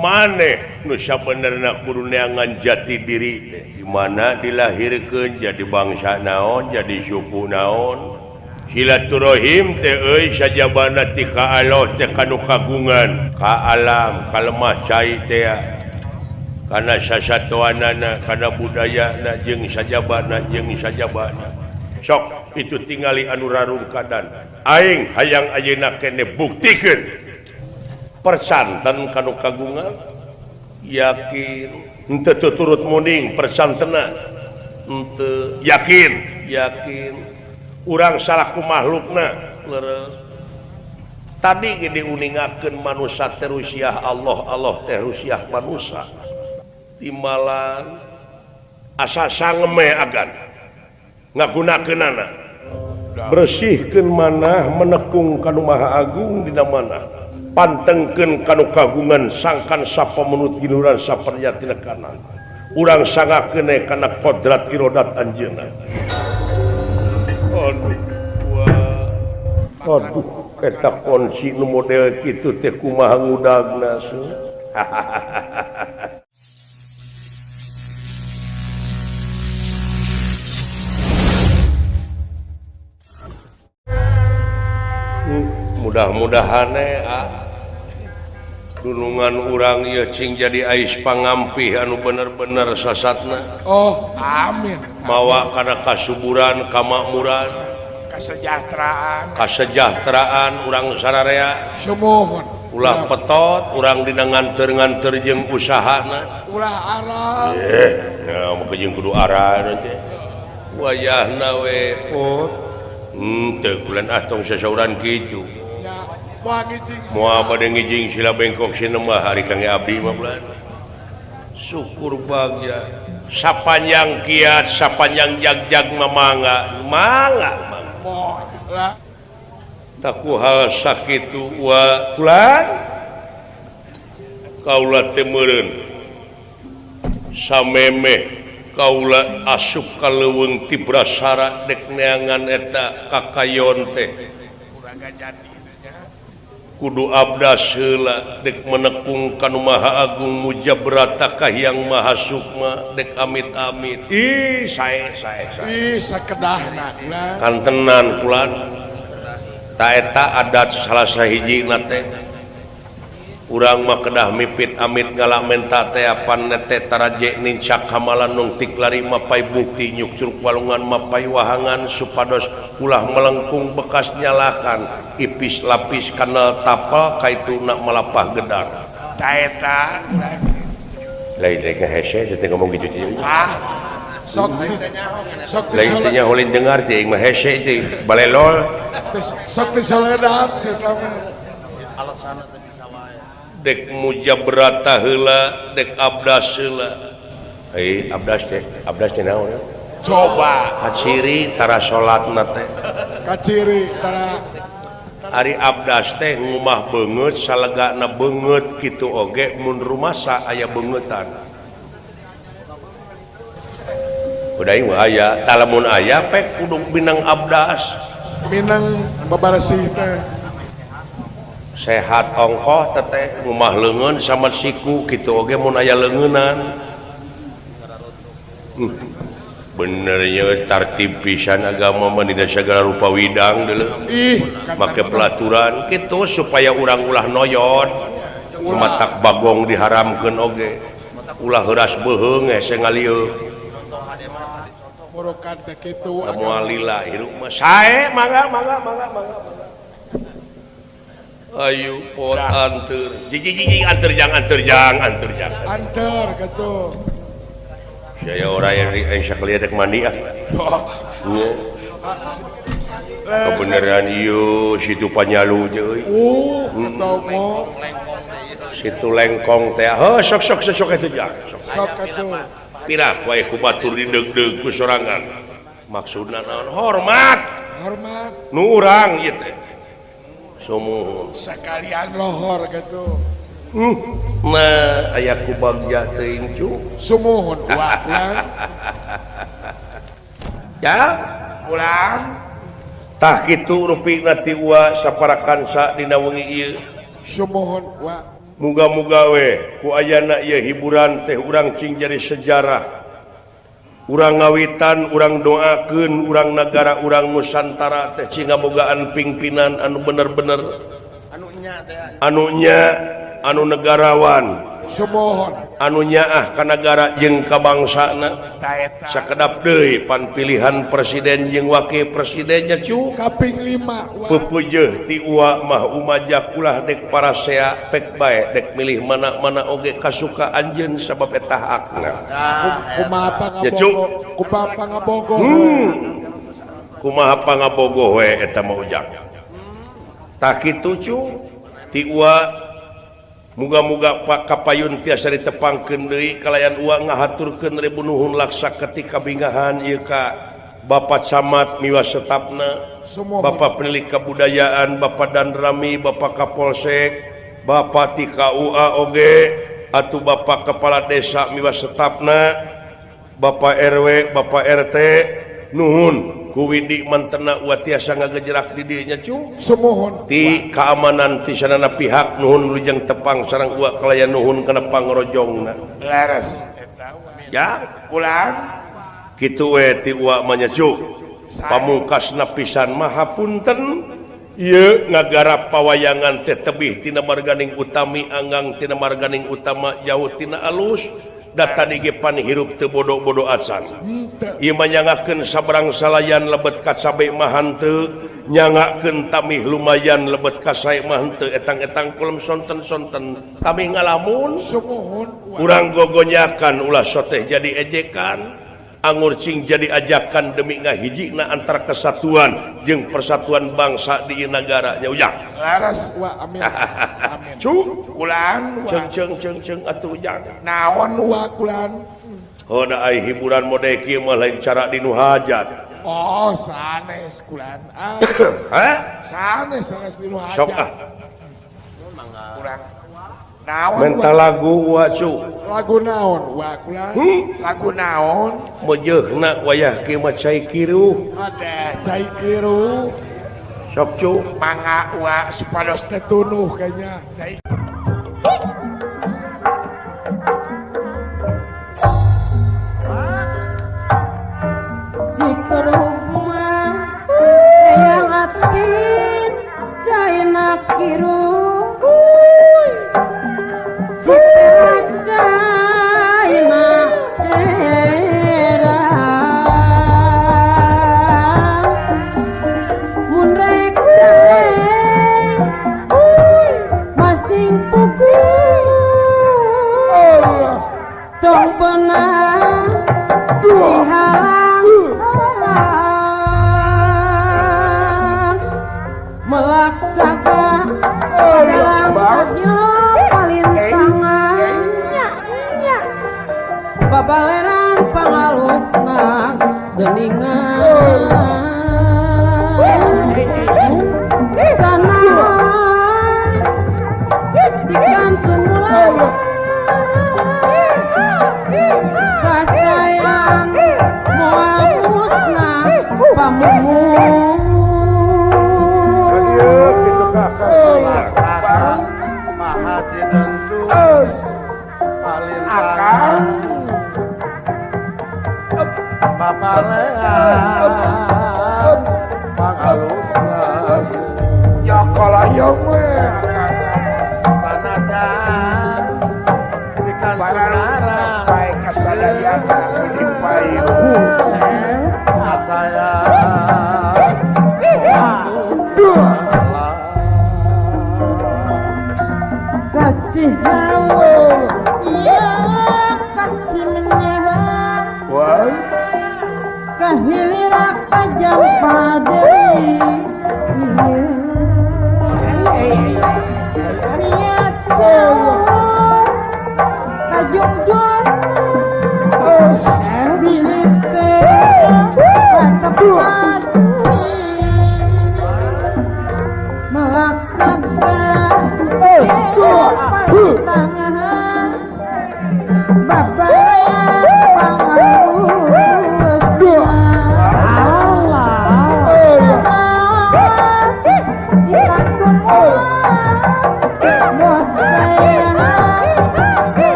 Maneh nu sabenerna kudu neangan jati diri teh. Di mana dilahirkeun jadi bangsa naon, jadi suku naon. Silaturahim teh euy sajabana ti ka Allah teh kanu kagungan, ka alam, ka lemah cai teh. Kana sasatoanana, kana budayana jeung sajabana jeung sajabana. Sok itu tingali anu rarungkadan. Aing hayang ayeuna keneh buktikeun persanten kanu kagungan yakin henteu turut muning persantena henteu yakin yakin urang salah ku makhlukna leres tadi ge diuningakeun manusa teh rusiah Allah Allah teh rusiah manusa timbalan asa sangeme agan ngagunakeunana bersihkeun manah menekung kanu Maha Agung dina manah pantengkeun kanu kagungan sangkan sapamenut giluran saperyatina kana urang sangakeun kana kodrat irodat anjeunna. Aduh wah aduh eta kunci nu model kitu teh kumaha ngudagna su. Mudah-mudahan dunungan urang ieu cing jadi ais pangampih anu bener-bener sasatna. Oh, amin. Mawa kana kasuburan, kamakmuran, kesejahteraan, kasejahteraan urang sararea. Sumuhun. Ulah petot, urang dina nganter-nganter jeung usahana. Ulah arah. Nah, mah jeung kudu arah teh. Wayahna we pot. Teu bulan ah tong sasauran kitu. Moal bade ngijing sila bengkok sinemah hari kangge abdi mah bulan. Syukur bagja sapanjang kiat sapanjang jag-jag mamangga mangga mangga. Taku hal sakitu wa bulan kaula teh meureun samemeh kaula asup ka leuweung ti Brasara dek neangan eta kakayon teh kudu abdas heula dek menekung kanu Maha Agung mujabrata ka Hyang Maha Sukma dek amit-amit. Ih sae sae sae. Ih sakedahna kantenan kulan ta eta adat salah sahijina teh urang mah kedah mipit amit ngala menta teh apan teh taraje nincak hamalan nungtik lari mapai bukti nyuk curug walungan mapai wahangan supados ulah melengkung bekas nyalakan ipis lapis kanal tapal kaitu nak melapah gedar ta eta lain rek hese teh ngomong kitu teh ah sok sok lain teh nyaholin dengar teh mah hese teh balelol sok disoledat cenah mah alasana teh bisa wae dek mujabrata heula dek abdas heula eh abdas teh naon coba kaciri tara salatna teh kaciri tara ari abdas teh ngumah beungeut salegana beungeut kitu oge mun rumasa aya beungeutan udah ieu aya talamun aya pek kudu minang abdas minang babaresih teh sehat ongkoh teteh ngumah leungeun sama siku kitu oge mun aya leungeunan. Benernya tartib pisan agama mah dina sagala rupa widang deuleu. Ih, make pelaturan kitu supaya urang ulah noyot. Matak bagong diharamkeun oge. Ulah heuras beuheung hese ngalieu. Morokan teh kitu moal lila hirup mah sae mangga mangga mangga mangga. Ayo pot anteur. Jiji anteur jang anteur jang anteur jang. Anteur kitu. Saya orang yang sakali dek mandi ah. Iya. Kebenaran ieu situ panyalu je euy. Situ lengkong teh. Heuh sok sok sok eta jang. Sok atuh. Pirah wae ku batur dideugdeug ku sorangan. Maksudna naon? Hormat. Hormat. Nu urang ieu teh. Sumuhun. Sakalian lohor kitu. Nah, aya ku bagja teuing cu. Sumuhun wa pulang. Ya, pulang. Tah kitu rupina ti ua saparakansa dina wengi ieu. Sumuhun wa. Muga-muga we ku ayana ieu hiburan teh urang cing jadi sejarah. Urang ngawitan, urang doakeun urang nagara urang Nusantara teh cing ngabogaan pimpinan anu bener-bener anu nya anu negarawan. Sumuhun. Anu nyaah ka nagara jeung ka bangsana. Sakedap deui pan pilihan presiden jeung wakil presidennya cu. Kaping 5. Pepeujeeh ti uwa mah umajak ulah dek parasea pek bae dek milih mana-mana oge kasuka anjeun sabab eta hakna. Kumaha pangabogo? Kumaha pangabogo? Kumaha pangabogo we eta mah ujang. Tah kitu cu ti uwa muga-muga Pak Kapayun tiasa ditepangkeun deui kalayan uang ngahaturkeun ribu nuhun laksa ketika bingahan ieu ka Bapak Camat miwa setapna, Bapak Penilik Kebudayaan, Bapak Danrami, Bapak Kapolsek, Bapak ti KUA oge, atuh Bapak Kepala Desa miwa setapna, Bapak RW, Bapak RT, nuhun ku Widi mantena uwa tiasa ngagejerak di dieu nya cu. Sumuhun. Ti keamanan ti sanana pihak nuhun lujeng tepang sareng uwa kalayan nuhun kana pangrojongna. Leres. Ya, pulang. Kitu we ti uwa mah nya cu. Pamungkasna pisan mah hapunten ieu ngagarap pawayangan teh tebih tina marganing utami anggang tina marganing utama jauh tina alus. Data digepan hirup teu bodo-bodo acan. Ieu mah nyangakeun sabrang salayan lebet ka cabe mah henteu, nyangakeun tamih lumayan lebet ka sae mah henteu, etang-etang kulem sonten-sonten tamih ngalamun. Sumuhun. Urang gogonyakan ulah soteh jadi ejekan, angur cing jadi ajakan demi ngahijina antara kesatuan jeung persatuan bangsa di nagara nya ujang. Laras wa amin. Amin. Cu kulan ceng ceng ceng atuh ujang. Naon wa kulan? Oh da ai hiburan mode kieu mah lain cara dinu hajat. Oh sanes kulan. Ah. Hah? Sanes sanes dinu hajat. Sok ah. Kurang. Naon menta lagu wa cu. Lagu naon wa kulan? Lagu naon? Mejeuhna wayah kieu mah cai kiruh. Ada cai kiruh. Sok cu. Mangga wa supados teh tunuh kayaknya. Cai. Cikerumah yang atin cai kiruh. Babaleran pangalusna geuningan sana dikantun ulah kasayang moal musnah pamumun Babaleran pangalusna nyokolayong we sanajan dikantunara bae kasadayana dipayung asaya kacih hawa ya kacih menyehan kahilirak tajam padei niat jauh kajungdur bilih teh tepat melaksanakan palintangan bapak pangalusna.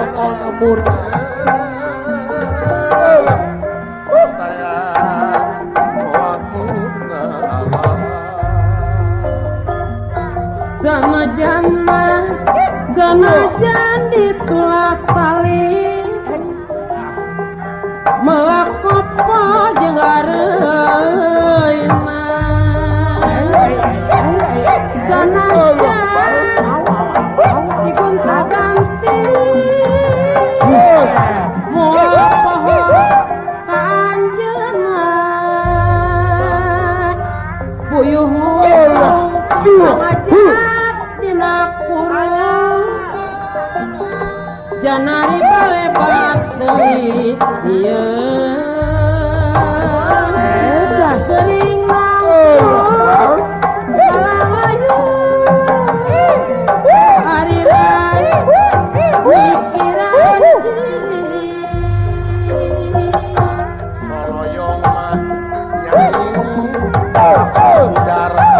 Rokok murah. Sanajan mah sanajan ditulak paling melak kopo jeung areuna sanajan digonta-ganti moal poho ka anjeunna buyuh ngurung ngajat dina kurung janari balebat deui ieu sering nangtung kalalayu ari rai mikiran diri soroyong mah nyanyi udara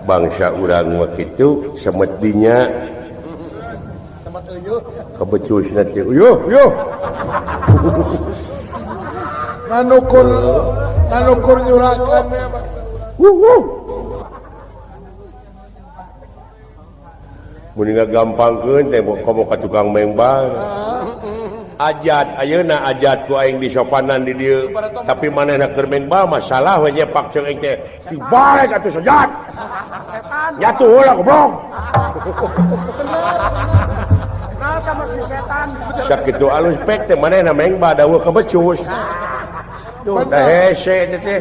Bangsa urang waktu semetinya kebecus nanti yo yo nanukur nanukur nyurakan mun ngagampangkeun teh komo ka tukang mengbang ajat ayeuna ajat ku aing disopanan di dieu tapi manehna keur mengbang masalah we nyepak ceung aing teh dibalik atuh sajat setan nyatu heula goblok nah tah masih setan sakitu alus pek teh manehna mengbang daweuh kabecus duh da hese teh teh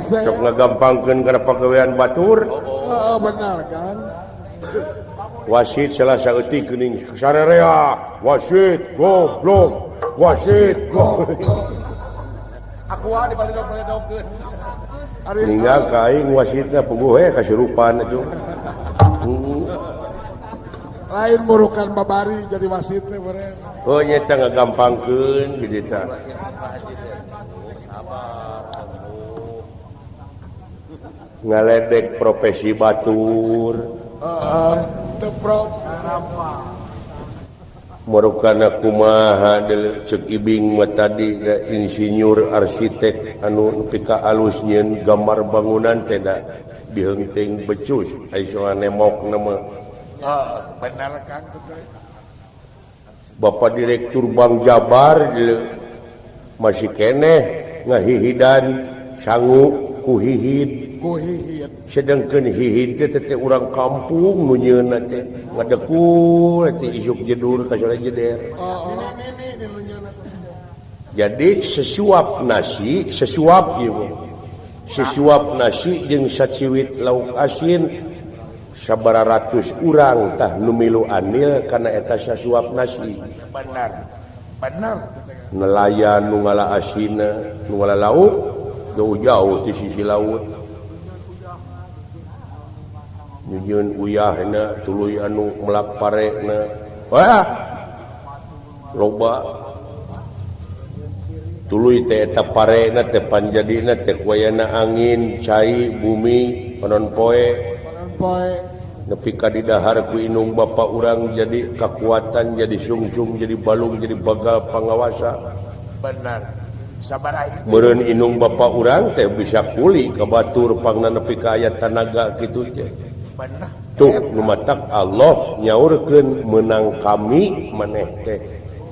sok ngagampangkeun kana pagawean batur heeh benar kan wasit salah saeutik geuning sarerea wasit goblok wasit goblok aqua dibaledog-baledogkeun ninggal ka aing wasitna puguh we kasurupan atuh lain burukan babari jadi wasit teh beureun oh nya teh ngagampangkeun kitu tah ngaledek profesi batur heeh teu prop Marukana kumaha cek ibing mah tadi insinyur arsitek anu nepi ka alus nyieun gambar bangunan teh da diheungting becus ai soal nemok na mah. Benar kan Bapak Direktur Bank Jabar masih keneh ngahihidan sangu ku hihid sedangkan hihid teh teh urang kampung nu nyieunna teh ngadekul teh isuk jedur ka sore jeder. Jadi sesuap nasi, sesuap ieu. Sesuap nasi jeung saciwit lauk asin sabara ratus urang tah nu milu anil kana eta sasuap nasi. Benar. Benar. Nelayan nu ngala asina, nu ngala lauk jauh-jauh ti sisi laut. Nyieun uyahna tuluy anu melak parena. Wah. Loba. Tuluy teh eta parena teh panjadina teh wayana angin, cai, bumi, panon poe. Nepi ka didahar ku inung bapa urang jadi kakuatan, jadi sungsung, jadi balung, jadi bagal pangawasa. Benar. Meureun indung bapa urang teh bisa kuli ka batur pangna nepi ka aya tanaga kitu teh. Tuh nu matak Allah nyaurkeun meunang kami maneh teh.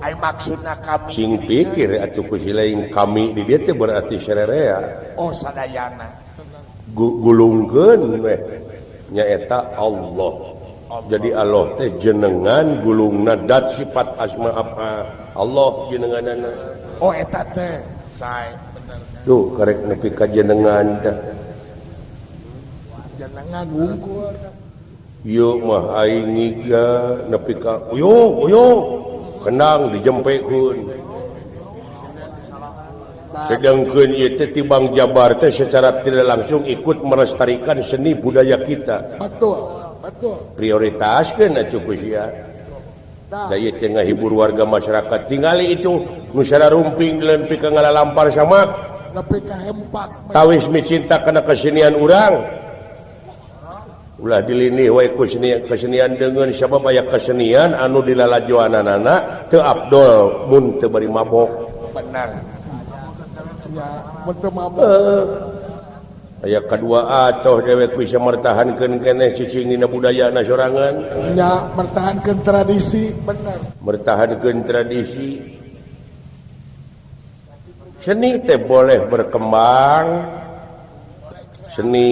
Ai maksudna kami sing pikir atuh ku silaing kami di dieu teh berarti sarerea. Oh sadayana. Gulungkeun weh nyaeta Allah. Jadi Allah teh jenengan gulungna dat sifat asma apa Allah jenenganana. Oh eta teh sae bener. Tuh karek nepi ka jenengan teh. Jenengan wungkul. Ieu mah aing ngiga nepi ka uyuh uyuh kendang dijempekeun. Sedangkeun ieu teh tibang Jabar teh secara tidak langsung ikut melestarikan seni budaya kita. Betul. Betul. Prioritaskeun atuh ku sia. Da ieu teh ngahibur warga masyarakat. Tingali itu nu sararumping leun pika ngalalampar samak. Nepi ka hempak. Tawis micinta kana kesenian urang. Ulah dilinih wae ku kesenian deungeun sabab aya kesenian anu dilalajoananana teu abdol mun teu bari mabok. Bener. Ya, mun teu mabok. Aya kadua atoh dewek bisa mertahankeun keneh cicing dina budayana sorangan. Nya mertahankeun tradisi, bener. Mertahankeun tradisi. Seni teh boleh berkembang. Seni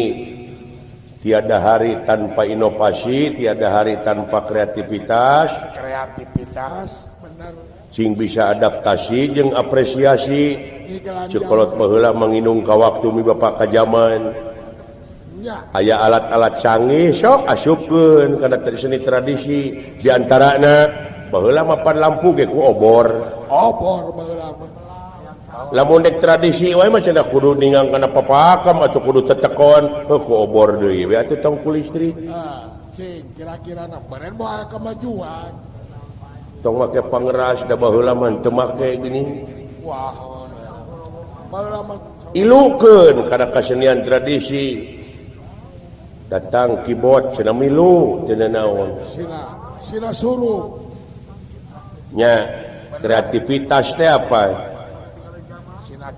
tiada hari tanpa inovasi, tiada hari tanpa kreativitas. Kreativitas, bener. Cing bisa adaptasi jeung apresiasi. Cekolot baheula manginung ka waktu mi bapak ka zaman. Aya alat-alat canggih sok asupkeun kana seni tradisi. Di antarana baheula mapan lampu ge ku obor. Obor baheula mah. Lamun dek tradisi wae mah cenah kudu ningang kana papakam atuh kudu tetekon, heuh ku obor deui we atuh tong ku listrik. Cing kira-kira na baren moal kemajuan. Tong make pangeras da baheula mah teu make geuning. Wah. Ilukeun kana kesenian tradisi. Datang keyboard cenah milu cenah naon. Sina suruh. Nya kreativitas teh apa?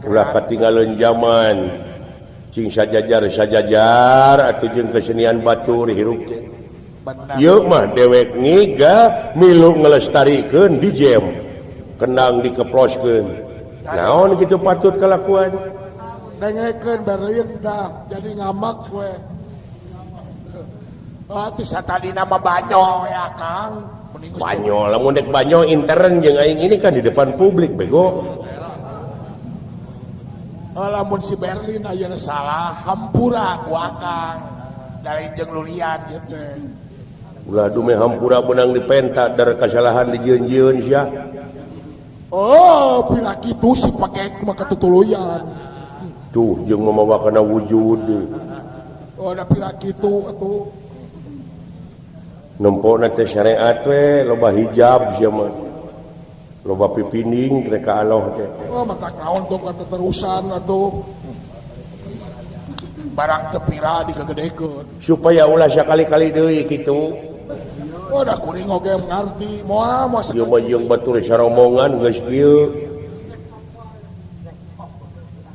Ulah katinggalan zaman. Cing sajajar-sajajar atuh jeung kesenian batur hirup teh. Ieu mah dewek ngiga milu ngelestarikeun di jam. Kendang dikeploskeun. Naon kitu patut kalakuan? Dengekeun Berlin dah jadi ngamak we. Atuh satadina mah banyol ya Kang. Banyol lamun dek banyol intern jeung aing ini kan di depan publik bego. Lamun si Berlin ayeuna salah hampura ku Akang. Dari jeung lulian ieu teh. Ulah dume hampura beunang dipenta dar kasalahan dijieun-jieun sia. Oh, pira kitu si pake mah katutuluyan. Tuh jeung mamawa kana wujud. Oh, da pira kitu atuh. Nempona teh syariat we loba hijab sia mah. Loba pipinding rek ka Allah teh. Oh, matak naon tong katerusan atuh. Barang teu pira digegedekeun. Supaya ulah sakali-kali deui kitu. Oh, da kuring oge ngarti moal moal. Ieu mah jeung batur saromongan geus kieu.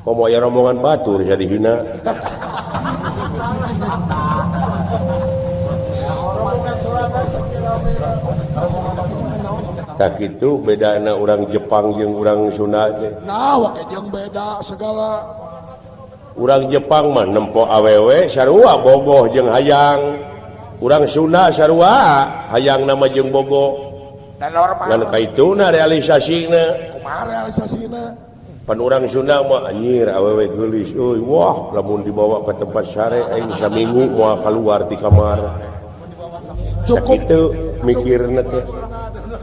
Komo aya rombongan batur jadi hina. Tak kitu bedana urang Jepang jeung urang Sunda teh. Nah, wake jeung beda segala. Urang Jepang mah nempo awewe sarua bogoh jeung hayang. Urang Sunda sarua hayang nama jeung bogo. Ngan kaituna realisasina. Kumaha realisasina? Pan urang Sunda mah anjir awewe geulis euy wah lamun dibawa ke tempat sare aing saminggu moal kaluar ti kamar. Cukup kitu mikirna teh.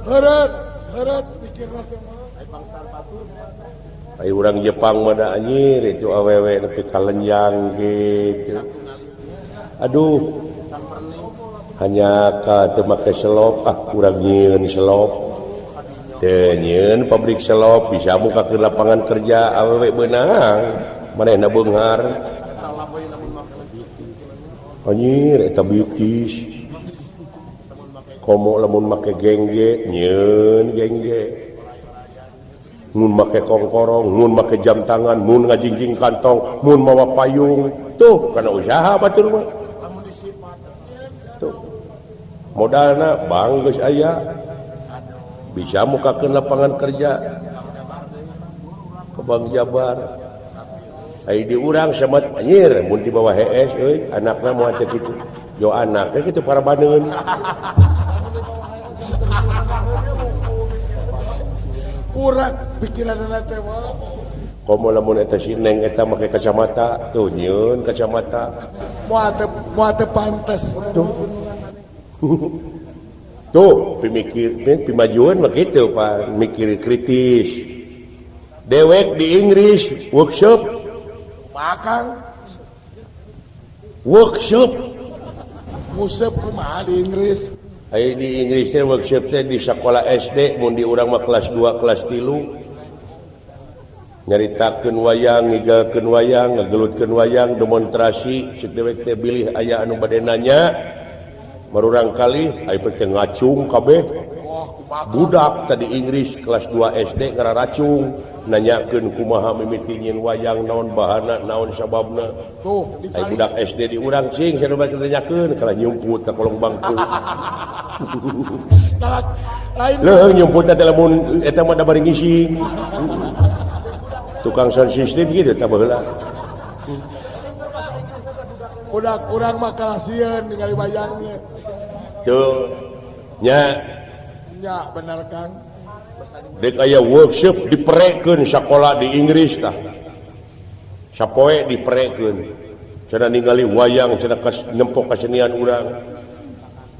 Heureut, heureut mikirna teh mah. Ai urang Jepang mah da anjir itu awewe nepi ka lenjang gitu. Aduh. Hanya ka teu make selop ah urang nyieun selop. Teu nyieun pabrik selop bisa bukakeun lapangan kerja awewe beunang manehna beunghar. Anjir eta bitis. Komo lamun make gengge nyieun gengge. Mun make kongkorong, mun make jam tangan, mun ngajingjing kantong, mun mawa payung. Tuh kana usaha batur mah. Tuh. Modalna bank geus aya. Bisa mukakeun lapangan kerja ke Bank Jabar. Ai di urang samet anjir mun di bawah HS euy anakna moal teh kitu. Jo anak teh kitu parabaneun. Kurang pikiranna teh mah. Komo lamun eta si Neng eta make kacamata, tuh nyieun kacamata. Moal teu pantes. Tuh. Tuh pimikir pimajuan mah kitu Pak, mikir kritis. Dewek di Inggris workshop Makang workshop nguseup kumaha di Inggris. Aya di Inggris teh workshop teh di sekolah SD mun di urang mah kelas 2 kelas 3 nyaritakeun wayang, ngigalkeun wayang, ngagelutkeun wayang, demonstrasi cek dewek teh bilih aya anu bade nanya marurang kali aya teh ngacung kabeh. Budak tadi Inggris kelas 2 SD ngararacung nanyakeun kumaha mimiti nyieun wayang naon bahana naon sababna. Tuh, ai budak SD di urang cing sarua nanyakeun kalah nyumput ka kolong bangku. Leuh nyumput teh lamun eta mah da bari ngising. Tukang sound system kitu tah baheula. Budak urang mah kalah sieun ningali wayangna. Tuh nya. Ya benar Kang. Dek aya workshop diperekeun sakola di Inggris tah. Sapoe diperekeun. Cenah ningali wayang cenah nempok kasenian urang.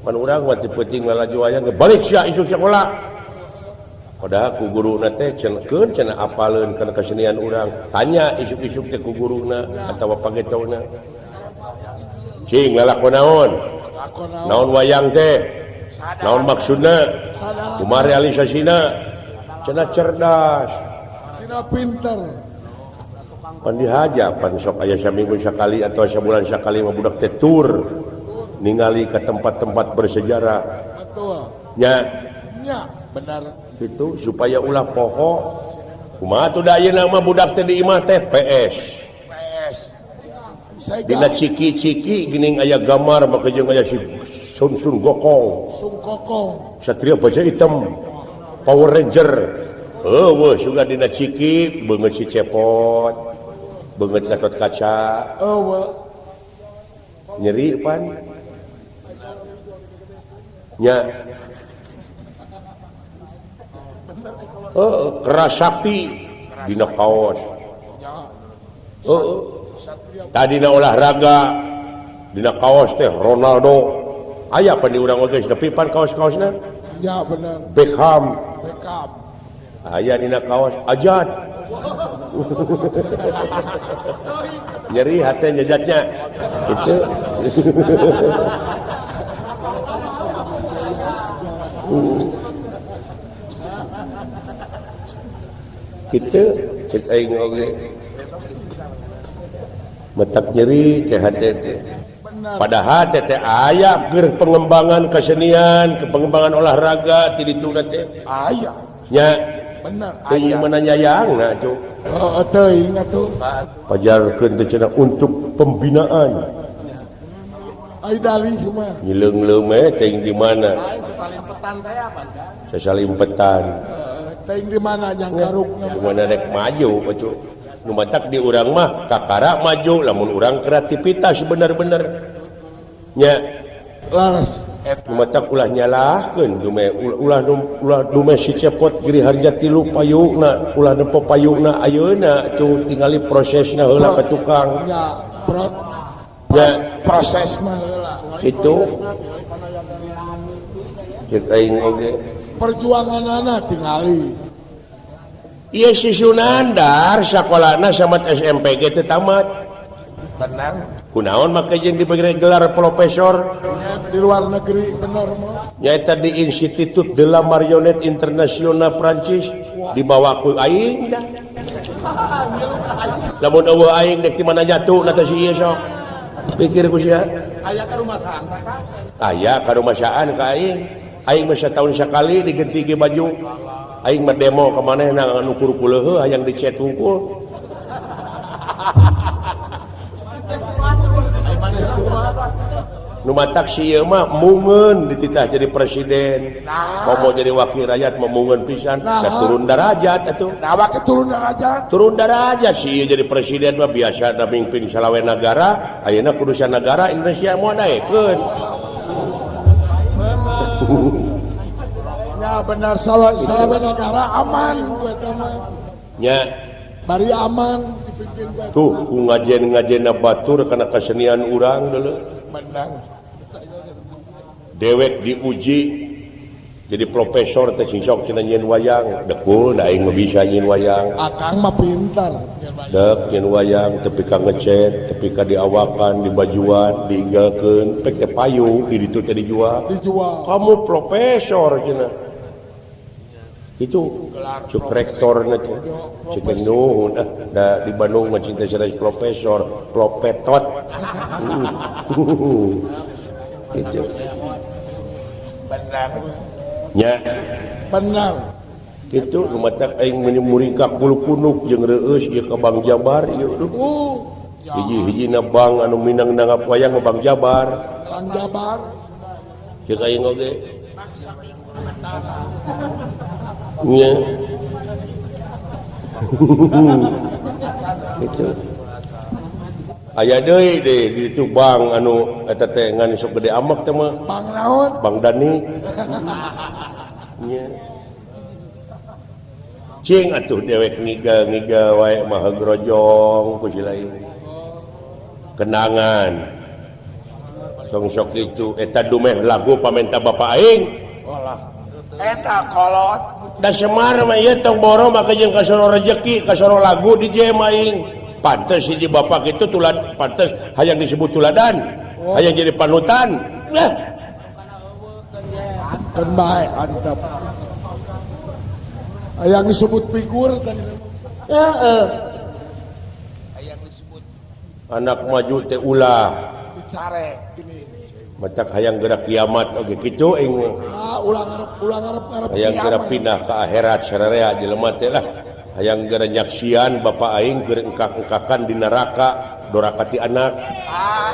Pan urang mah teu penting lalaju wayang ge balik sia isuk sakola. Padahal ku guruna teh cenkeun cenah apaleun kana kesenian urang. Tanya isuk-isuk teh ku guruna atawa pangetona. Cing lalakon naon? Naon wayang teh? Naon maksudna? Kumaha realisasina? Cenah cerdas. Cenah pinter. Pan dihaja pan sok aya saminggu sakali atau sabulan sakali mah budak teh tur ningali ka tempat-tempat bersejarah. Betul. Nya. Nya, benar. Itu supaya ulah poho. Kumaha tuh da ayeuna mah budak teh di imah teh PS. PS. Dina ciki-ciki geuning aya gambar make jeung aya si Sun Sun Gokong, Sun Kokong, Satria Baja Hitam, Power Ranger. Eueuh suga dina ciki beungeut si Cepot, beungeut Gatot Kaca. Eueuh. Nyeri pan. Nya. Heeh, keras sakti dina kaos. Heeh. Tadina olahraga dina kaos teh Ronaldo. Aya pan di urang oge nepi pan kaos-kaosna? Ya bener. Beckham. Beckham. Aya dina kaos Ajat. Nyeri hate nyajatnya. Itu. Kitu cek aing oge. Metak nyeri teh hate teh. Padahal teh aya keur pengembangan kesenian, ke pengembangan olahraga ti ditu teh. Aya. Nya bener aya. Mana nyayangna atuh. Heeh teuing atuh. Pajarkeun teh cenah untuk pembinaan. Ai dalih mah. Nyileung-leung we teuing di mana? Sasalimpetan teh apa? Sasalimpetan. Teuing di mana nyangkarukna? Di mana rek maju atuh. Nu matak di urang mah kakara maju lamun urang kreativitas bener-bener nya laras nu matak ulah nyalahkeun dume ulah ulah dume si Cepot Giri Harja tilu payungna ulah nempo payungna ayeuna tuh tingali prosesna heula ka tukang nya nya prosesna heula kitu cek aing oge perjuanganana tingali. Iya si Sunandar sakolana samat SMP ge teu tamat. Benar. Kunaon make jeung diberi gelar profesor di luar negeri bener mah. Nyaeta di Institut de la Marionette Internationale Prancis dibawa ku aing dah. Lamun eueuh aing dek di mana nyatu na teh si ieu sok. Pikir ku sia. Aya karumasaan ka? Aya karumasaan ka aing. Aing mah sataun sakali digenti ge baju. Aing mah demo ka manehna ngan ukur kuleuheuh hayang dicet hungkul. Nu matak si ieu mah mungeun dititah jadi presiden. Komo jadi wakil rakyat memungeun pisan, da turun darajat atuh. Nah, wakil turun darajat. Turun darajat si ieu jadi presiden mah biasa da mimpin salawe nagara, ayeuna kudu sanagara Indonesia moal daekeun. Ya benar salawe nagara aman ku eta mah. Nya bari aman dipimpin ku eta. Tuh ku ngajen-ngajena batur kana kesenian urang deuleu. Menang. Dewek diuji jadi profesor teh sing sok cenah nyieun wayang, dekul da aing mah bisa nyieun wayang. Akang mah pintar. Dek nyieun wayang tepi ka ngecet, tepi ka diawakan, dibajuan, diinggalkeun, pek teh payu di ditu teh dijual. Dijual. Kamu profesor cenah. Itu cuk rektorna teh. Cek nuhun ah da di Bandung mah cinta sanes profesor, propetot. Gitu. Benar. Nya. Benar. Kitu nu matak aing muringkak bulu punuk jeung reueus ieu ka Bang Jabar ieu duh. Hiji-hijina bang anu minang nanggap wayang mah Bang Jabar. Bang Jabar. Ceuk aing oge. Nya. Gitu. Aya deui deui di ditu bang anu eta teh ngan sok gede amek teh mah. Bang naon? Bang Dani. Nya. Cing atuh dewek ngigal-ngigal wae mah grojong ku si lain. Kenangan. Tong sok itu eta dumeh lagu pamenta bapak aing. Olah. Eta kolot. Da Semar mah ieu tong boro mah jeung kasoro rejeki, kasoro lagu di jam aing. Pantes hiji bapak itu tulad, pantes hayang disebut tuladan, hayang jadi panutan. Nah. Kan bae antep. Hayang disebut figur kan. Heeh. Hayang disebut anak maju teh ulah dicare gini. Matak hayang gerak kiamat oge kitu aing mah. Ah, ulah ngarep hayang gerak pindah ke akhirat sararea jelema teh lah. Hayang gerak nyaksian bapak aing keur engkak-engkakan di neraka doraka ti anak. Ah.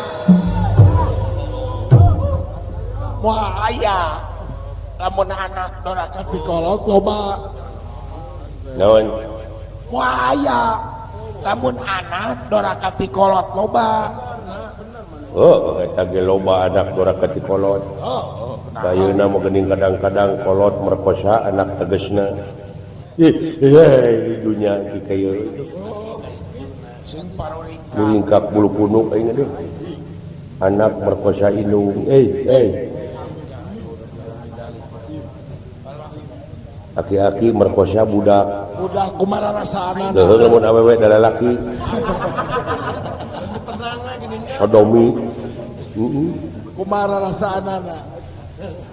Moal aya lamun anak doraka ti kolot loba. Naon? Moal aya lamun anak doraka ti kolot loba. Oh, eta ge loba anak doraka ti kolot. Ayeuna mah geuning kadang-kadang kolot merkosa anak tegesna. Ih, di dunya ki kieu. Sing paroringkak. Muringkak bulu punuk aing aduh. Anak merkosa indung. Aki-aki merkosa budak. Budak kumaha rasana? Heuh lamun awewe da lalaki. Sodomi. Heeh. Kumaha rasaanana?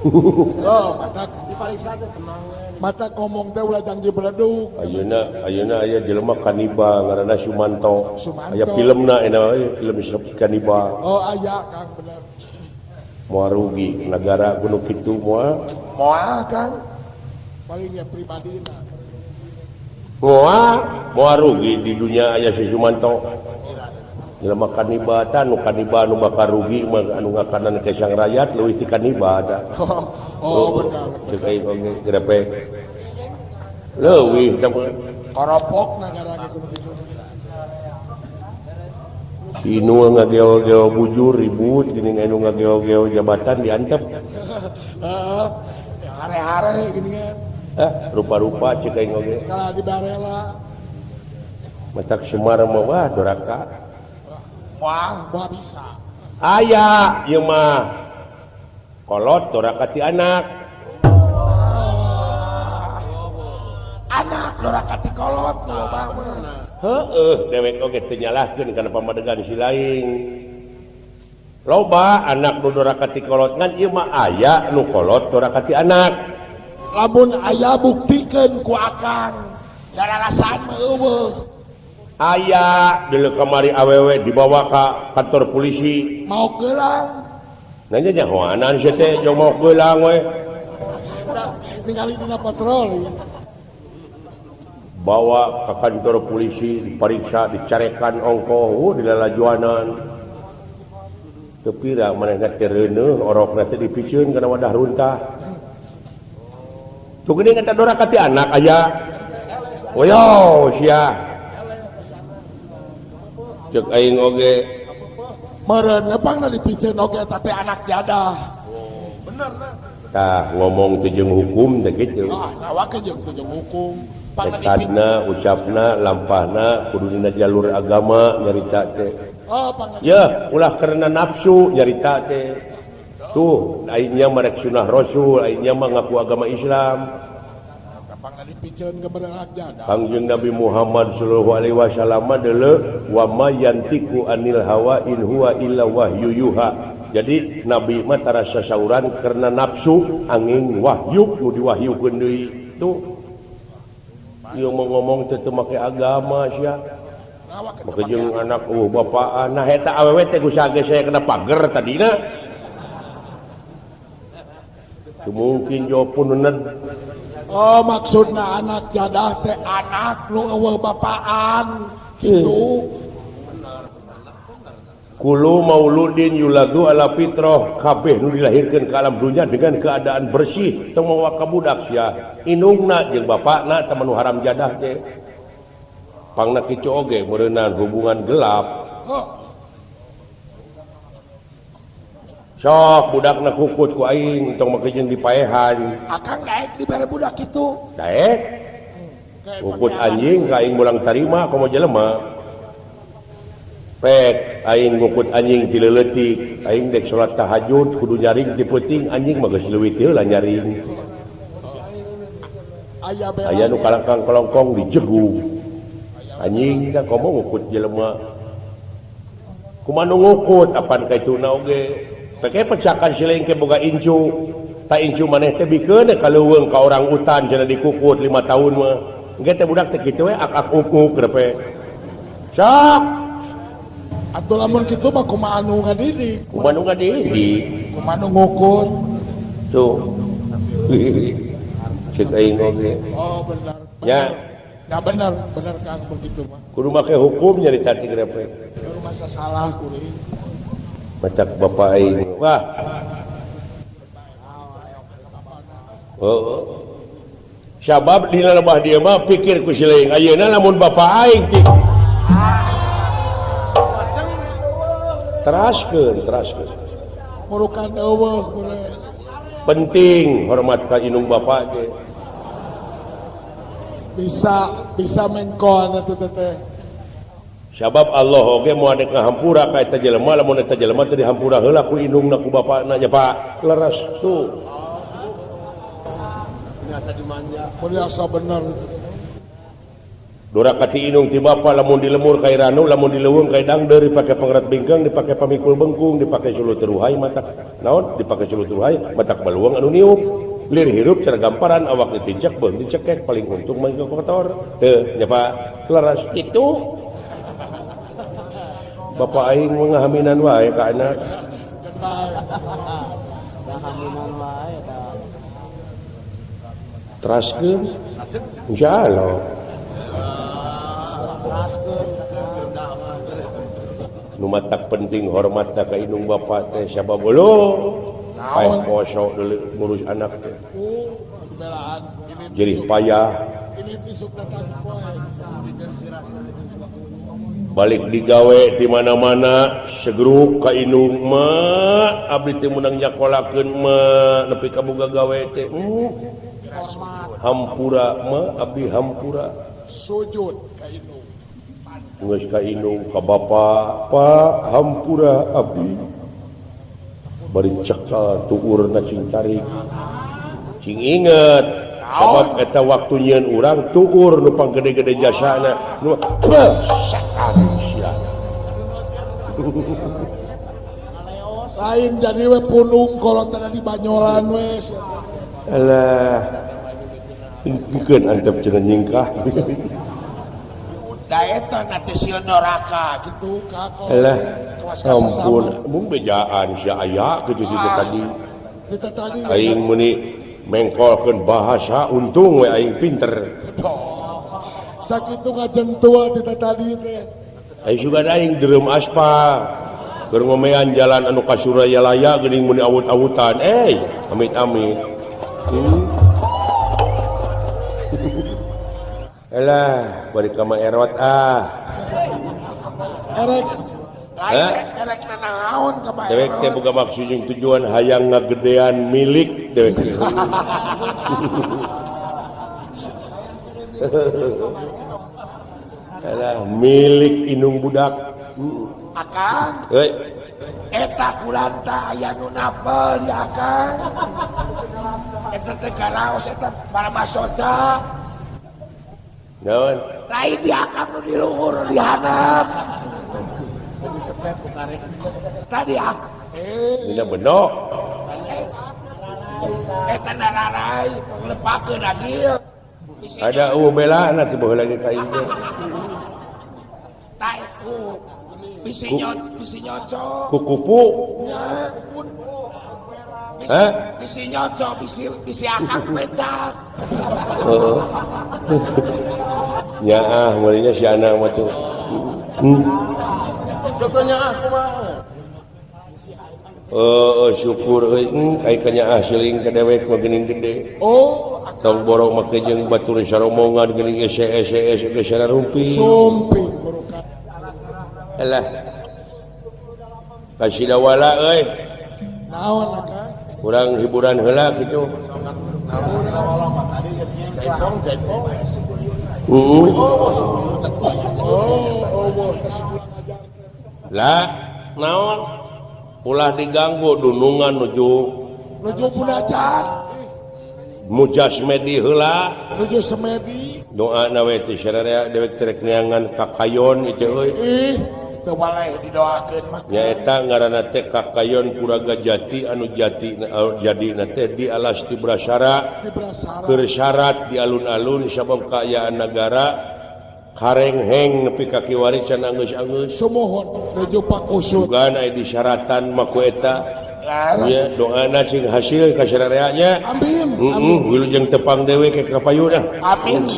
Oh, mata dipariksa teh tenang. Mata ngomong teh ulah janji beledug. Ayeuna aya jelema kanibal ngaranna Sumanto. Aya filmna ena film kanibal. Oh, aya Kang bener. Moal rugi nagara kudu kitu moal. Moal Kang. Paling ya pribadina. Moal rugi di dunia aya si Sumanto. Jelema kanibal tah nu kanibal nu bakal rugi mah anu ngakanan ke sang rakyat leuwih ti kanibal tah. Oh, benar. Ceuk aing oge grepe. Leuwih tah koropok nagara ge kudu kitu. Inu ngageo-geo bujur ribut geuning anu ngageo-geo jabatan diantep. Heeh. Hare-hare geuning. Ah, rupa-rupa ceuk aing oge. Kalah di barela. Matak Semar mah wah doraka. Wah, wah bisa. Aya ieu mah. Kolot doraka ti anak. Anak doraka ti kolot loba mah. Heueuh, dewek oge teu nyalahkeun kana pamadegan si lain. Loba anak nu doraka ti kolot ngan ieu mah aya nu kolot doraka ti anak. Lamun aya buktikeun ku akang. Da rarasaan mah eueuh. Aya deuleu kamari awewe dibawa ka kantor polisi. Mau geulang. Nanya nyahoanan sia teh jeung mau geulang we. Ningali dina patroli. Bawa ke kantor polisi diperiksa dicarekan ongkoh di lalajuanan. Teu pira manehna teh reuneuh orokna teh dipiceun kana wadah runtah. Tuh geuning eta doraka ti anak aya. Oyo sia. Cek aing oge meureun pangna dipiceun oge eta teh anak jadah. Bener nah. Tah ngomong teh jeung hukum teh kitu. Ah, nawakeun jeung teh jeung hukum. Tekadna, ucapna, lampahna kudu dina jalur agama nyarita teh. Oh, ya, ulah karena nafsu nyarita teh. Tuh, aingnya mah rek sunah Rasul, aingnya mah ngaku agama Islam. Kangjeng Nabi Muhammad sallallahu alaihi wasallam deuleu wa ma yantiqu anil hawa in huwa illa wahyu yuha. Jadi Nabi mah tarasa sauran karena nafsu angin wahyu nu diwahyukeun deui. Tuh. Ieu mau ngomong teh teu make agama sia. Make jeung anak bapaan. Nah eta awewe teh ku saha ge saya kena pager tadina. Teu mungkin jawab pun. Oh maksudna anak jadah teh anak nu eueuh bapaan kitu. Kulu mauludin yuladu ala fitrah, kabeh nu dilahirkeun ka alam dunya dengan keadaan bersih tong mawa ka budak sia. Indungna jeung bapakna teh nu haram jadah teh. Pangna kitu oge meureunan hubungan gelap. Sok budakna kukut ku aing tong make jeung dipaehan. Akang daek dibere budak kitu. Daek. Kukut anjing ka aing mulang tarima komo jelema. Pek aing ngukut anjing ti leuletik, aing dek salat tahajud kudu nyaring ti peuting anjing mah geus leuwih teu lah nyaring. Aya nu kalangkang kalongkong dijegug. Anjing da komo ngukut jelema. Kumaha nu ngukut apan kaituna oge. Peke pecakan sileng ke boga incu. Ta incu maneh teh bikeun ka leuweung ka orang utan cenah dikukut 5 tahun mah. Engke teh budak teh kitu we ak-ak ukuk grepe. Sok atuh lamun kitu mah kumaha anu ngadidik? Kumaha nu ngadidik? Kumaha nu ngukur? Tuh. Cek aing oge. Oh benar. Ya. Ya benar, benar Kang begitu mah. Kudu make hukum nyarita ti grepe. Masa salah kuring. Macak bapak aing. Wah. Oh. Sabab dina lebah dieu mah pikir ku sileung ayeuna lamun bapak aing ti teraskeun teraskeun. Murukan eueuh penting hormat ka indung bapak ge. Bisa bisa mengkon atuh teh. Sabab Allah oge moal dek ngahampura ka eta jelema lamun eta jelema teh dihampura heula ku indungna ku bapakna nya Pak. Leres tuh. Biasa dimanja. Biasa bener. Dora kati indung ti bapa lamun dilemur ka iranu lamun dileuweung ka dangdeur dipake pangret bingkeng dipake pamikul bengkung dipake suluh teruhai matak naon dipake suluh teruhai matak baluang anu niup lir hirup cara gamparan awak ditincak beun dicekek paling untung mah kotor teu nya Pak leres kitu bapak aing ngahaminan wae ka anak ngahaminan wae teraskeun insyaallah nu matak penting hormat ka indung bapa teh sabab leuh paeh poso deuleu ngurus anak teh jerih payah balik digawe di mana-mana segruk ka indung mah abdi teh meunang nyakolakeun mah nepi ka boga gawe teh hampura mah abdi hampura sujud ka indung geus ka indung ka bapa pak hampura abdi bari cekal tuurna cing tarik cing inget sabab eta waktu nyieun urang tuur nu panggede-gede jasana nu setan sia lain jadi we punung kalau tadi di banyolan we alah mungkin antep cenah nyingkah da eta na teh sieun neraka kitu ka alah ampun mung bejaan sia aya kitu kitu tadi kita tadi aing meuni mengkolkeun bahasa untung we aing pinter. Sakitu ngajentua kita tadi teh. Ai sugan aing dereum aspal. Keur ngomean jalan anu ka Surayalaya geuning mun awut-awutan. Amit-amit. Elah, bari ka mah erot ah. Erek. Erek nanaon ka bae. Dewek teh boga maksud jeung tujuan hayang ngagedean milik dewek. Alah, milik indung budak. Akang. Heuy. Eta kulanta aya nu napel di akang. Eta teh karaos eta paramasoca. Naon? Lain di akang nu di luhur di handap. Tadi akang. Dina benok. Eta nararai nglepakeun agil. Ada bela nanti baheula lagi ka ieu. Taeku bisi nyocok. Kukupu. Hah? Bisi nyocok, bisi akang pecak. Heeh. Nyaah meureunnya si anak mah tuh. Contohnya ah kumaha? Syukur euy ai kanyaah siling ka dewek mah geuning gede. Oh, tong borong make jeung batur saromongan geuning ese geus rumpi. Sumpi. Alah. Kasidawala euy. Naon akang? Urang hiburan heula kitu. Lah, naon? Ulah diganggu dunungan nuju munajat. Mujasmedi heula nuju semedi. Doa na we teh sararea dewek terek neangan kakayon ieu euy. Ih, teu baleh didoakeun mah. Nyaeta ngaranna teh kakayon Puraga Jati anu jati jadina teh di alas Tibrasara. Keur syarat di alun-alun sabab kaayaan nagara karengheng nepi ka kiwari can anggeus-anggeus. Sumuhun nuju pakusut. Sugan aya disyaratan mah ku eta. Ya, doana cing hasil ka sararea nya. Amin. Heeh, wilujeng tepang dewe ke kapayun ah. Amin.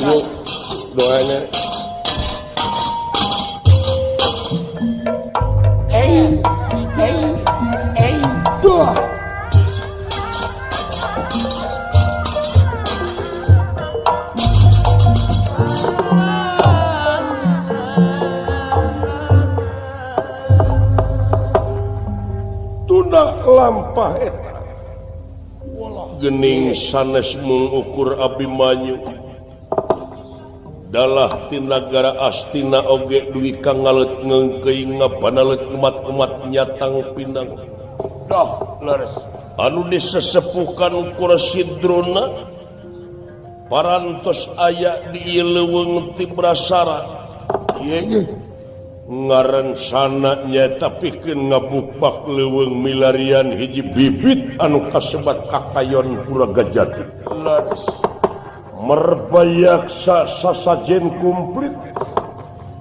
Doana. Dua. Tuna lampah eta. Gening sanes mung ukur Abimanyu. Dalah ti nagara Astina oge duwi ka ngalet ngeungkeuy ngabanalet umat-umat nyatang pinang. Doh, leres. Anu disesepukan ku Residrona parantos aya di ieu leuweung Tibrasara. Ieu ngaran sana nyaeta pikeun ngabukbak leuweung milarian hiji bibit anu kasebat kakayon Puraga Jati. Leres. Merbayaksa sasajen komplit.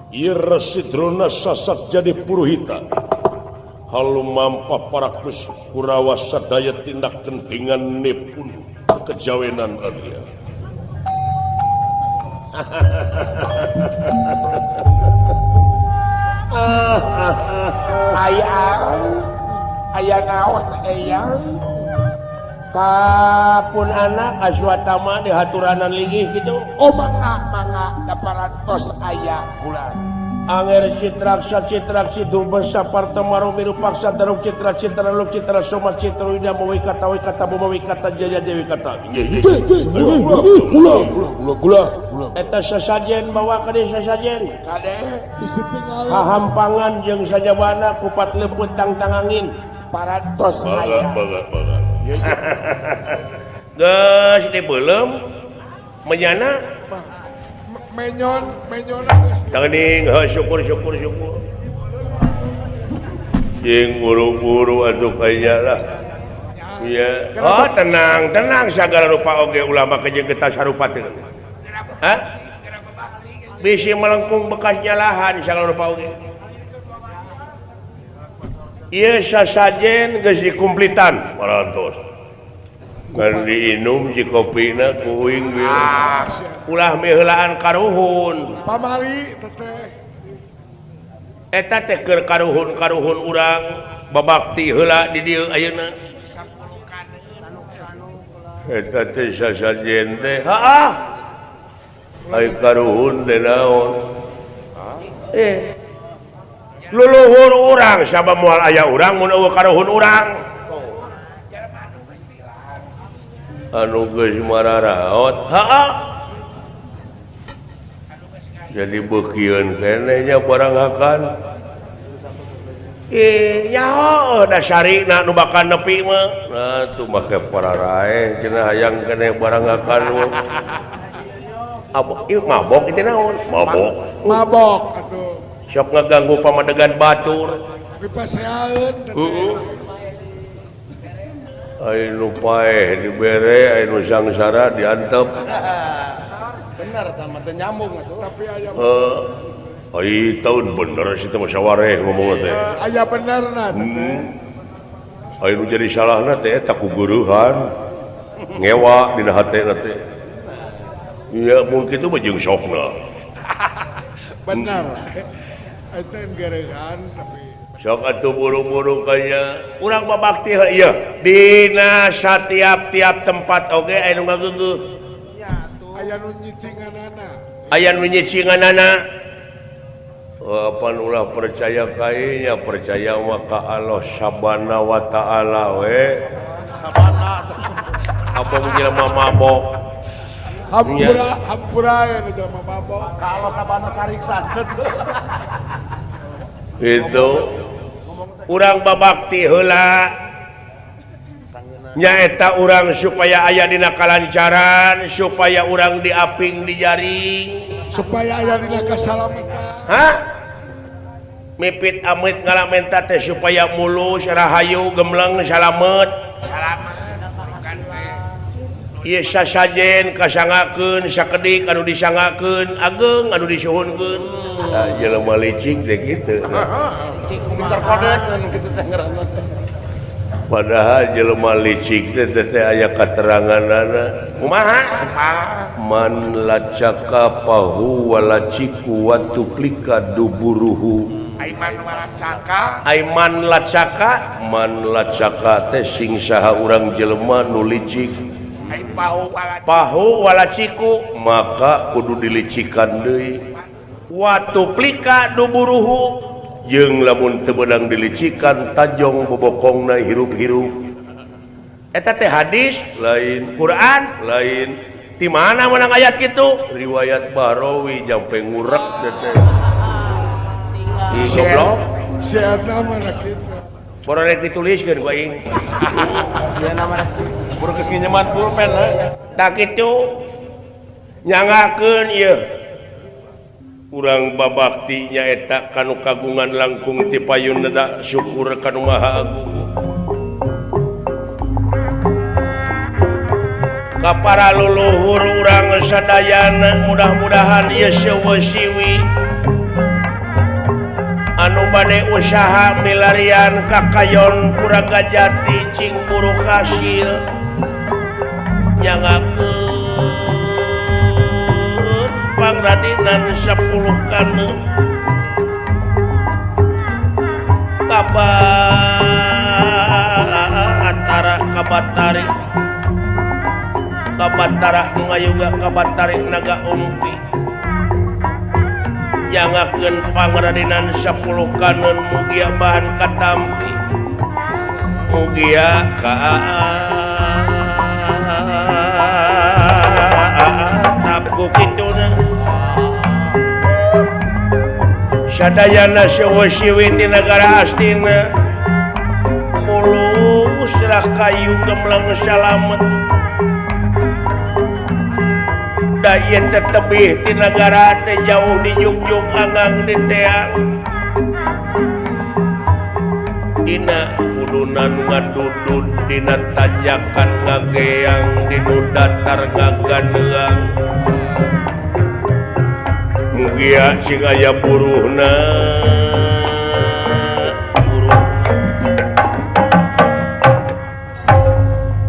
Ieu Residrona sasat jadi puruhita. Halu mampah parakus Kurawa sadaya tindak kentingan nepun kejawenan Arya. Aya naon eyang? Kapun anak Aswatama dihaturanan linggih gitu. Oh mangga mangga daparantos aya bulan. Anger citraksa citraksi durbesa partamaru mirupaksa daruk citra citra luk citra soma citra wida mawikata wikata bumawikata jaya dewi kata. Gula gula gula. Eta sasajen bawa ka dieu sasajen. Kade hahampangan jeung sajabana kupat leupeut tangtang angin. Parantos aya. Baga baga. Geus dibeuleum menyana menyon teuning syukur syukur syukur jeung buru-buru atuh kaya lah. Iya. Oh tenang tenang sagala rupa oge ulama jeung getas sarupa teh. Hah? Bisi melengkung bekas nyalahan sagala rupa oge. Ieu sasajen geus dikumplitan parantos. Ngan diinum si kopina kuing ulah miheulaan karuhun. Pamali teteh. Eta teh keur karuhun-karuhun urang babakti heula di dieu ayeuna. Eta teh sasajen teh. Haah. Ai karuhun teh naon? Luluhur urang sabab moal aya urang mun eueuh karuhun urang. Anu geus mararaot haa jadi beukieun keneh nya barang akan nyaho dasarina nu bakal nepi mah nah tuh make pararae cenah hayang keneh barang akan abok ieu mabok itu naon mabok mabok atuh sok ngaganggu pamadegan batur dipaseaeun heeh. Ayo paeh dibere, ayo sangsara diantep. Bener sama teu nyambung atuh. Tapi aya ai tahun bener sih teh musyawarah ngomong teh. Aya benerna teh. Ayo nu jadi salahna teh eta ku geuruhan. Ngewa dina hatena teh. Iya mun kitu mah jeung sokna. Bener. Eta geureuhan tapi sok atuh buru-buru kaya urang babakti ieu dina satiap-tiap tempat oge aya nu ngageugeuh aya nu nyicinganana aya nu nyicinganana apan ulah percaya kainya percaya mah ka Allah sabana wa taala we sabana apa mun jelema mabok hampura hampura ya jelema mabok ka Allah sabana sariksa itu urang babakti heula nyaeta urang supaya aya dina kalancaran supaya urang diaping di jaring supaya aya dina kasalamatan hah mipit amit ngalamenta teh supaya mulus rahayu gemleng salamet salamet ieu sasajen kasangakeun sakedik anu disangakeun ageng anu disuhunkeun nah jelema licik teh kitu padahal jelema licik teh teh aya kateranganana kumaha man lacaka pahu walaciku wa tuklika duburuhu aiman walacaka aiman lacaka man lacaka teh sing saha urang jelema nu licik pahu walaciku maka kudu dilicikan deui wa tuplika duburuhu jeung lamun teu beunang dilicikan tajong bobokongna hirup-hirup eta teh hadis lain Quran lain di mana menang ayat kitu riwayat Bahrawi jampe ngurek teh ih goblok si eta mah kitu bororek dituliskeun ku aing ieu nama buru geus nginjeman pulpen tah kitu nyangakeun ieu urang babakti nyaeta kanu kagungan langkung ti payun neda syukur kanu Maha Agung ka para luluhur urang sadayana mudah-mudahan ieu seueuh siwi anu bade usaha milarian kakayon Puragajati cing buruk hasil nyangakeun pangradinan 10 kanu kabatara kabatari kabatara ngayuga kabatari naga umpi nyangakeun pangradinan 10 kanun mugia bahan katampi mugia ka tapku kituna sadayana seueuh-siwi ti nagara Astina mulus kayu gemleng salamet da ieu teh tebih ti nagara teh jauh di Jungjung anggang di teang dina udunan ngadudun dina tanjakan ngageang dinu datar ngaganeang mugia sing aya buruhna buruh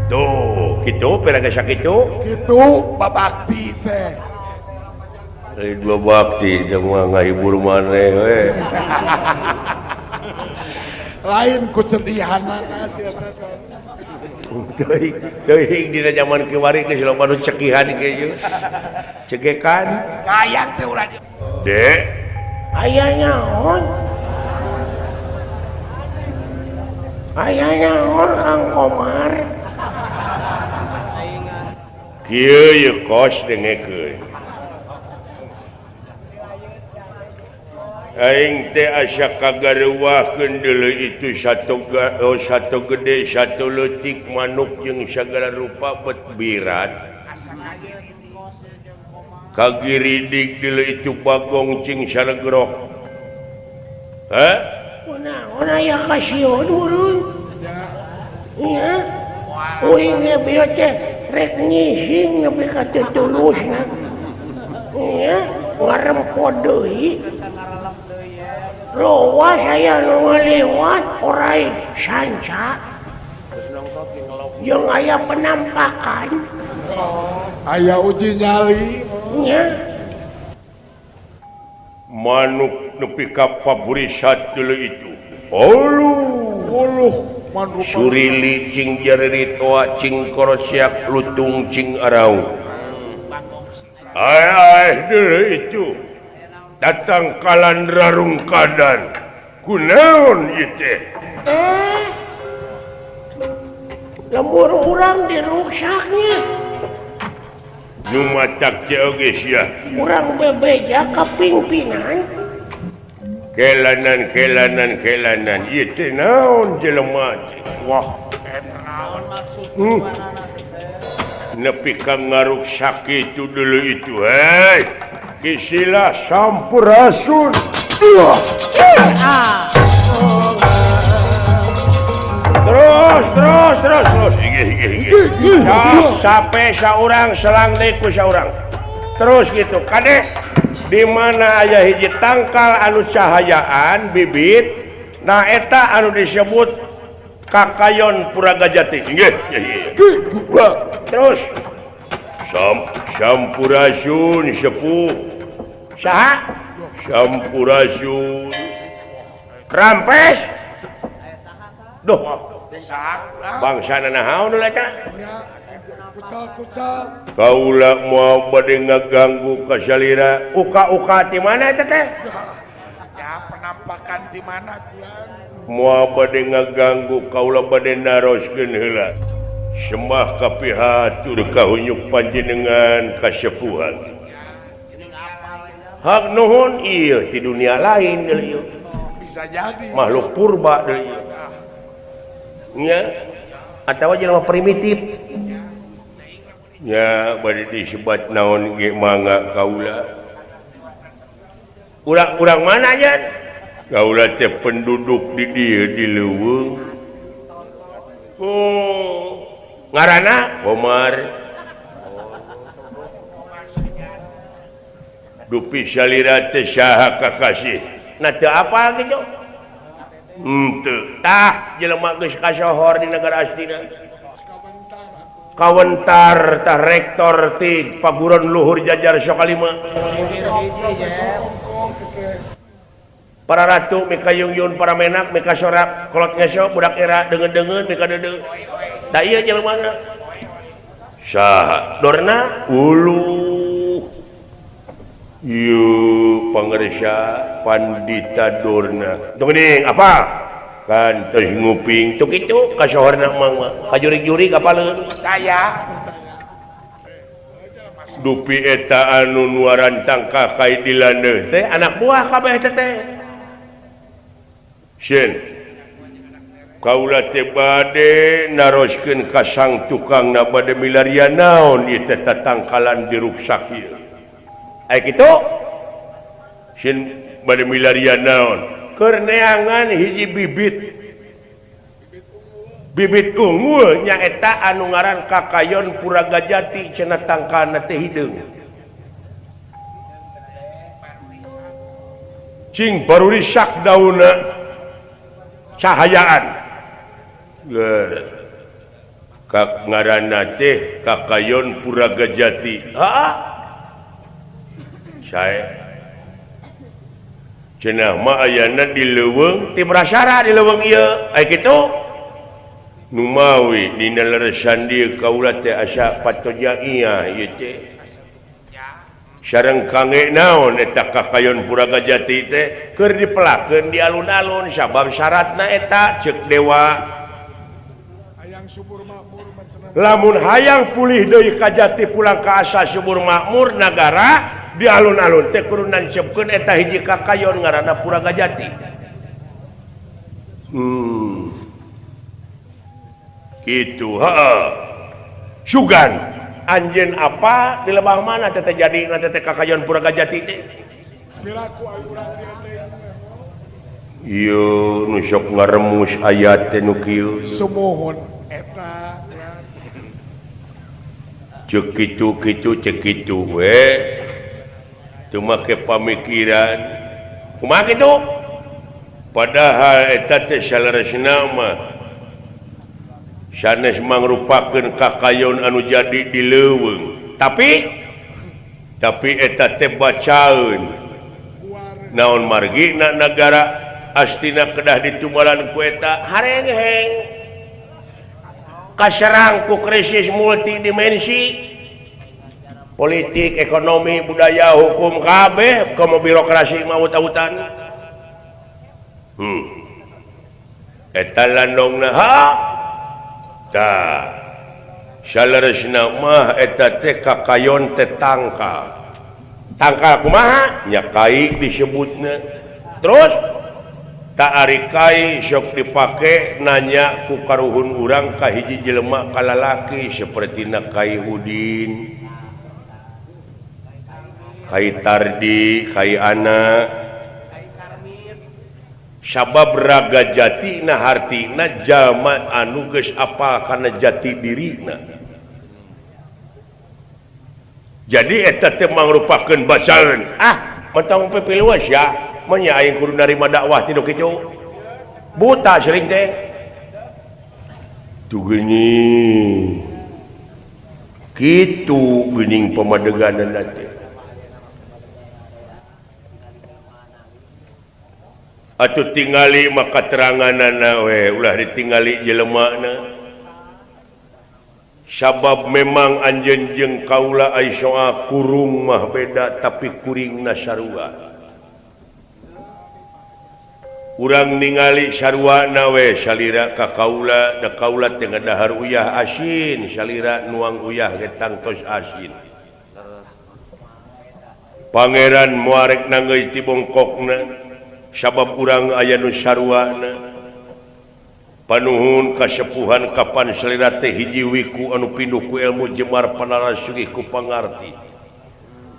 tuh kitu. Gitu pira geus sakitu? Kitu babakti teh. Dari dua bakti jeung ngahibur maneh we. Lain ku cetihanana sia teh. Teuing dina zaman kiwari geus loba nu cekihan kieu. Cegekan kayang teh urang. Dek, aya naon? Aya naon Kang Komar? Kieu ye kos dengekeun. Aing teh asa kagareuwahkeun deuleu itu satu gede satu leutik manuk jeung sagala rupa bet birat. Kagiridik deuleu itu bagong cing salegrok. Hah? Kunaon aya kasieun urang? Nya. Uing ge bieu teh rek nyising nepi ka teu tulusna. Nya, ngarempo deui. Lowa saya nu ngaliwat orai sanca. Jeung aya penampakan. Aya uji nyali. Nya. Manuk nepi ka paburisat deuleu itu. Uluh, uluh surili cing jareritoa cing korosiak lutung cing arau. Ai deuleu itu. Datang kalan rarungkadan kunaon ieu teh? Lembur urang diruksaknya. Nu matak teh oge sia. Urang bebeja ka pingpinan. Kelanan kelanan kelanan ieu teh naon jelema teh? Wah, naon maksudna? Nepi ka ngaruksak kitu deuleu itu hei. Kisilah sampurasun. Terus terus terus terus. Sampai saurang selang deui ku saurang. Terus gitu. Kade di mana aya hiji tangkal anu cahayaan bibit, nah eta anu disebut Kakayon Puragajati. Nggih. Terus sampurasun sepuh. Saha? Sampurasun. Rampes. Duh. Bangsana naon eta? Kaula moal bade ngaganggu ka salira. Uka-uka ti mana eta teh? Ya penampakan ti mana kulan? Moal bade ngaganggu kaula bade naroskeun heula. Sembah kapihatur kahunyuk panjenengan kasepuhan. Hak nuhun ieu ti dunia lain deui ieu. Bisa jadi makhluk purba deui ieu. Nya atawa jelema primitif. Nya bade disebat naon ge mangga kaula. Urang-urang mana nya? Kaula teh penduduk di dieu di leuweung. Oh. Ngaranna Komar. Dupi salira teh saha kakasih. Nah teu apal kitu? Henteu. Tah jelema geus kasohor di negara Astina. Kawentar tah rektor ti Paguron Luhur Jajar Sokalima. Para ratu mika yung-yun, para menak mika sorak, kolot ngeso budak era deungeun-deungeun mika deudeuh. Da ieu jelema saha? Dorna uluh. Ieu pangersa Pandita Dorna. Tunggu apa? Kan terus nguping tuk itu kasohorna mang mah. Kajurig-jurig apaleun? Saya Dupi eta anu nuaran tangka kai di landeuh teh anak buah kabeh teh teh. Sieun. Kaula teh bade naroskeun ka sang tukangna bade milarian naon ieu teh tatangkalan diruksak ieu. Aya kitu? Sieun bade milarian naon? Keur neangan hiji bibit. Bibit unggul nyaeta anu ngaran Kakayon Puragajati cenah tangkalna teh hideung. Cing barurisak daunna cahayaan. Kak ngaranna teh Kakayon Puragajati. Heeh. Sae. Cenah mah ayana di leuweung ti Prasara di leuweung ieu. Ai kitu. Numawi dina leresan dieu kaula teh asa patojaia ieu teh. Sareng kange naon eta Kakayon Puragajati teh keur dipelakeun di alun-alun sabab syaratna eta ceuk dewa. Hayang subur makmur lamun hayang pulih deui ka jati pulang ka asa subur makmur nagara di alun-alun teh kudu nancepkeun eta hiji kakayon ngaranna Puragajati. Kitu heeh. Sugan anjeun apa di lebah mana teh jadi na teh Kakayon Puragajati teh? Ieu nu sok ngaremus ayat teh nu kieu. Sumuhun eta ceuk kitu kitu ceuk kitu we. Teu make pamikiran. Kumaha kitu? Padahal eta teh saleresna mah sanes mangrupakeun kakayon anu jadi di leuweung. Tapi eta teh bacaeun. Naon margina nagara astina kedah ditumbalan ku eta harengheng. Kaserang ku krisis multidimensi. Politik, ekonomi, budaya, hukum kabeh komo birokrasi maut-autan. Eta landongna ha. Tah. Saleresna mah eta teh kakayon teh tangkal. Tangkal kumaha? Nya kai disebutna. Terus tak ari kai sok dipake nanya ku karuhun urang ka hiji jelema ka lalaki sapertina Kai Udin, Kai Tardi, Kai Ana. Sabab raga jatina hartina jalma anu geus apal kana jati dirina. Jadi eta teh mangrupakeun bacaan. Ah, mentang pipiluas ya, menya aing kudu narima dakwah ti nu kitu. Buta sering teh. Tuh geuning. Kitu geuning pamadeganna teh. Atuh tingali maka teranganana we ulah ditingali jelemana. Sabab memang anjeun jeung kaula ai soa kurung mah beda tapi kuringna sarua. Urang ningali sarua we salira ka kaula da kaula teh ngadahar uyah asin salira nuang uyah ge tangtos asin. Pangeran moarek nangeui ti bongkokna sabab urang aya nu saruana. Panuhun kasepuhan kapan salira teh hiji wiku anu pinuh ku ilmu jemar panara sugih ku pangarti.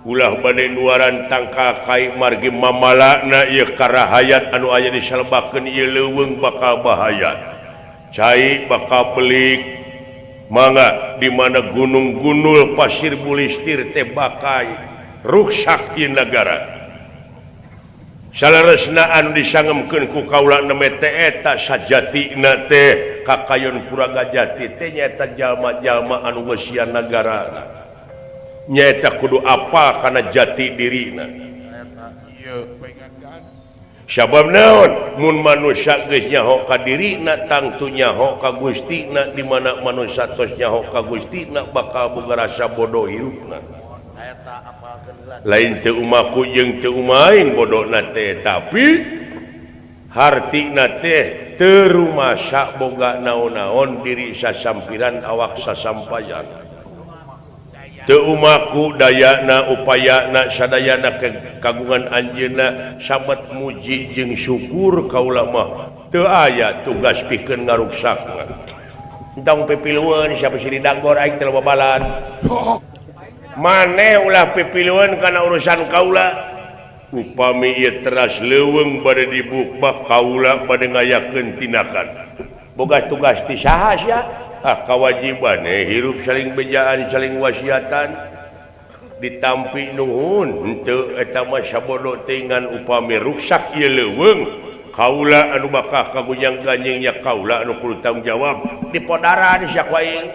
Ulah bade nuaran tangkal kai margi mamalakna ieu karahayat anu aya disalbakeun ieu leuweung bakal bahaya. Cai bakal belik mangga di mana gunung gunul pasir bulistir teh bakai ruksak ieu nagara. Saleresna anu disangemkeun ku kaula neme teh eta sajatina teh Kakayon Puragajati teh nyaeta jalma-jalma anu ngeusian nagarana. Nyaeta kudu apal kana jati dirina. Sabab naon mun manusia geus nyaho ka dirina tangtu nyaho ka Gustina di mana manusia tos nyaho ka Gustina bakal boga rasa bodoh hirupna. Lain teu umaku jeung teu umaing bodona teh tapi hartina teh teu rumasa boga naon-naon diri sasampiran awak sasampayan. Teu umaku dayana upayana sadayana kagungan anjeunna samet muji jeung syukur kaula mah teu aya tugas pikeun ngaruksakna. Entong pipilueun siapa sih didagor aing teh babalan. Maneh ulah pipilueun kana urusan kaula. Upami ieu teras leuweung bade dibukbak kaula bade ngayakeun tindakan. Boga tugas ti saha sia? Ah kawajiban hirup saling bejaan saling wasiatan ditampi nuhun henteu eta mah sabodo teh ngan upami ruksak ieu leuweung Kaula anu bakal kagunjang ganjingnya kaula anu kudu tanggung jawab di podaran sia ku aing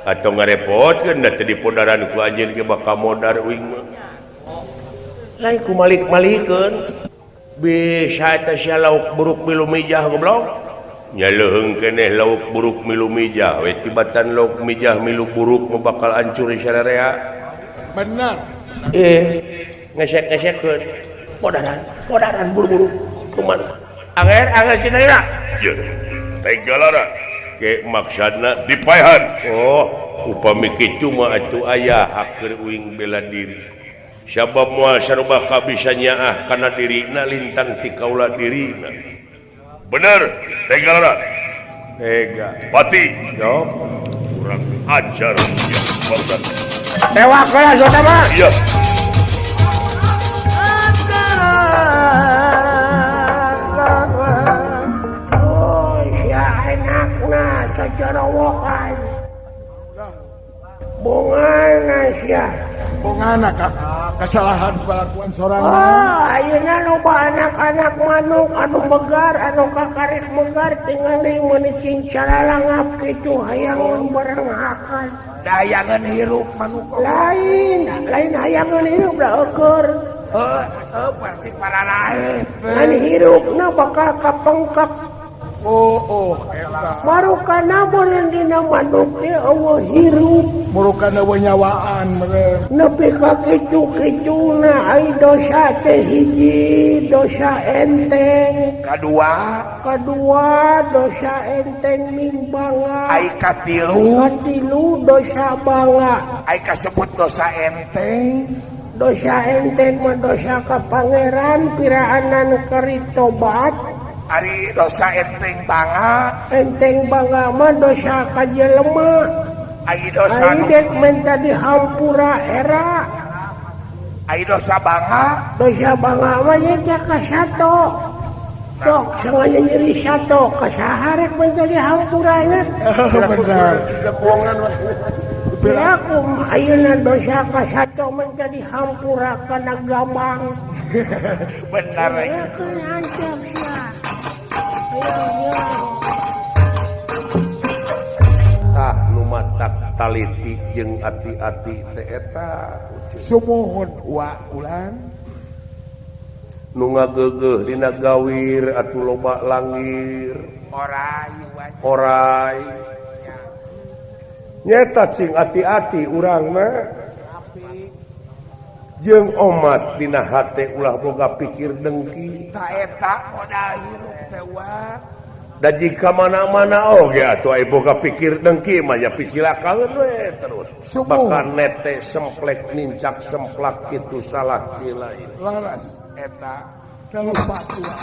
atau ngarepotkeun da teu di podaran ku anjeun ge bakal modar uing mah lain ku malik-malikeun bisa eta sia lauk buruk milu mijah goblok nya leuheung keneh lauk buruk milu mijah we tibatan lauk mijah milu buruk mah bakal hancur sararea bener ngesek-ngesekkeun podaran podaran buru-buru kumaha anger anger cenah tenggalara ke maksudna dipaehan oh upami kitu mah atuh aya hak keur uing bela diri sabab moal sarua bisa nyaah kana dirina lintang ti kaula dirina bener tenggalara tega pati yo kurang ajar ya bangsat tewak heula sota mah iya. Corowokan bungana sia bungana kesalahan kelakuan sorangan. Oh ayeuna loba anak-anak manuk anu megar anu kakarek megar tingali meuni cingcaralangap kitu hayangan barang hakan dayangan hirup manuk lain lain hayangan hirup da eueur heuh berarti para lain ngan hirupna bakal kapengkep. Oh, oh, eta. Marukana meureun dina manuk teh eueuh hirup. Murukana eueuh nyawaan meureun. Nepi ka kitu-kituna ai dosa teh hiji, dosa enteng. Kadua, kadua dosa enteng mimbanga. Ai katilu, katilu dosa bangga. Ai kasebut dosa enteng. Dosa enteng mah dosa ka pangeran piraanan keur tobat. Ari dosa enteng bangga, enteng bangga mah dosa ka jelema. Ari dosa ari dek menta dihampura era. Ari dosa bangga, dosa bangga mah nya ka sato. Sok sengaja nyeri sato ka saha rek menta dihampura nya. Bener. Piraku ayeuna dosa ka sato menta dihampura kana gambang. Bener. Tah nu matak taliti jeung ati-ati teh eta sumuhun wa ulan nu ngageugeuh dina gawir atuh loba langir orai orai nyeta sing ati-ati urang mah jeung omat dina hate ulah boga pikir dengki ta eta modal hirup teh wa da jika mana-mana oge atuh aya boga pikir dengki mah nya pisilakaeun we terus bakal nete semplek nincak semplak kitu salah ki lain laras eta kalupa tua.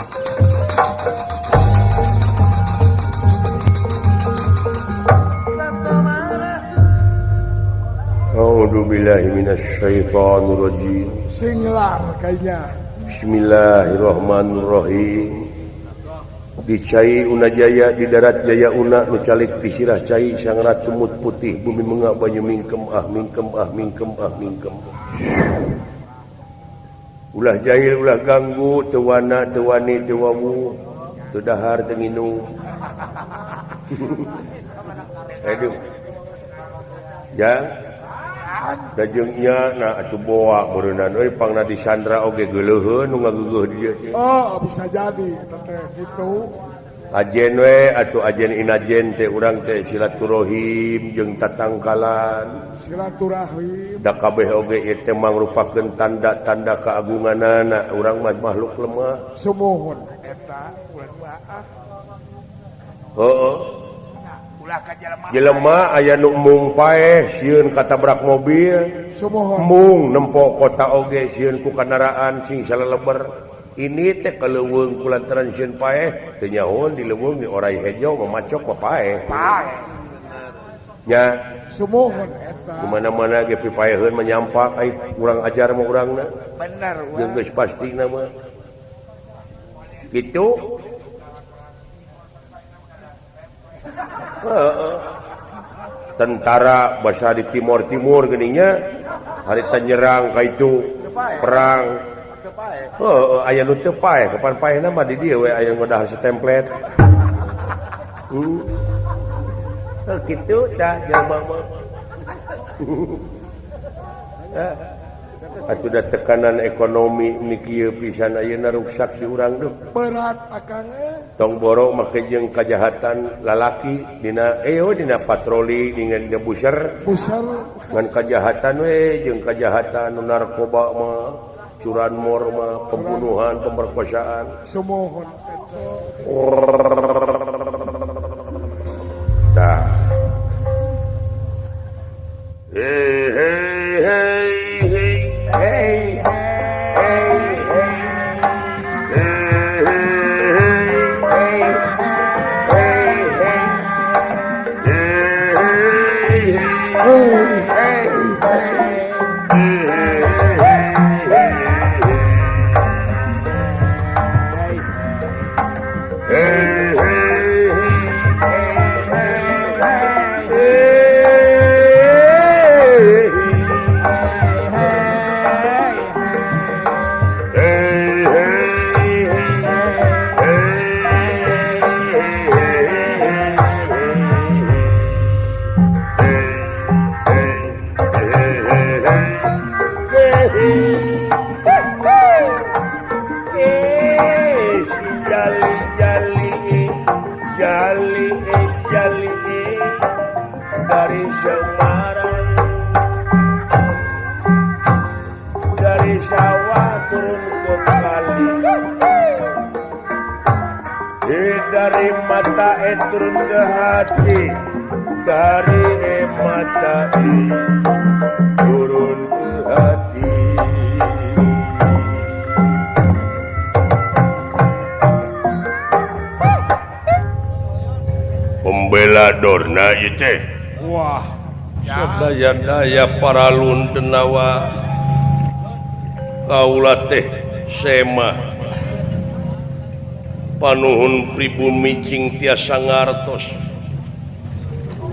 A'udzubillahi minasyaitonirrajim. Singlar kayaknya. Bismillahirrahmanirrahim. Di cai Una Jaya di darat Jaya Una nu calik di sirah cai sang ratu mut putih bumi mengak banyu mingkem ah mingkem ah mingkem ah mingkem. Ulah jahil ulah ganggu teu wana teu wani teu wawu teu dahar teu nginum. Aduh. Ya. Dajengnya nah atuh boa meureunnan euy pangna disandra oge geuleuheun nu ngageugeih di dieu teh. Oh, bisa jadi teteh kitu. Ajen we atuh ajen inajen teh urang teh silaturahim jeung tatangkalan. Silaturahim. Da kabeh oge ieu teh mangrupakeun tanda-tanda keagunganana urang mah makhluk lemah. Sumuhun eta ulah dua ah. Heuh. Jelema jelema aya nu mung paeh sieun katabrak mobil, mung nempo kota oge sieun ku kendaraan cing saleleber. Ini teh kaleuweung ku lantaran sieun paeh teu nyahoan di leuweung di orai hejo mamacok paeh. Nya sumuhun eta. Di mana-mana ge pipaeheun menyampak ai urang ajar mah urangna. Bener jeung geus pastina mah. Kitu. Tentara bahasa di Timur Timur geningnya harita nyerang ka itu perang Heuh, aya nu teu paeh, kapan paehna mah di dieu we aya ngodahar setemplet. Kitu tah jelema mah. Atuh da tekanan ekonomi ni kieu pisan ayeuna ruksak di urang duh. Berat akang Tong borok make jeung kajahatan lalaki dina dina patroli dina buser. Buser ngan kajahatan we jeung kajahatan nu narkoba mah, curanmor mah, pembunuhan, pemerkosaan. Sumuhun. Tah. Hey hey hey hey hey hey hey hey hey dari Semarang, dari sawah turun ke kali, dari mata turun ke hati, dari mata turun ke hati. Pembela Dorna itu. Wah, daya-daya para lundenawa kaula teh sema panuhun pribumi cing tiasa ngartos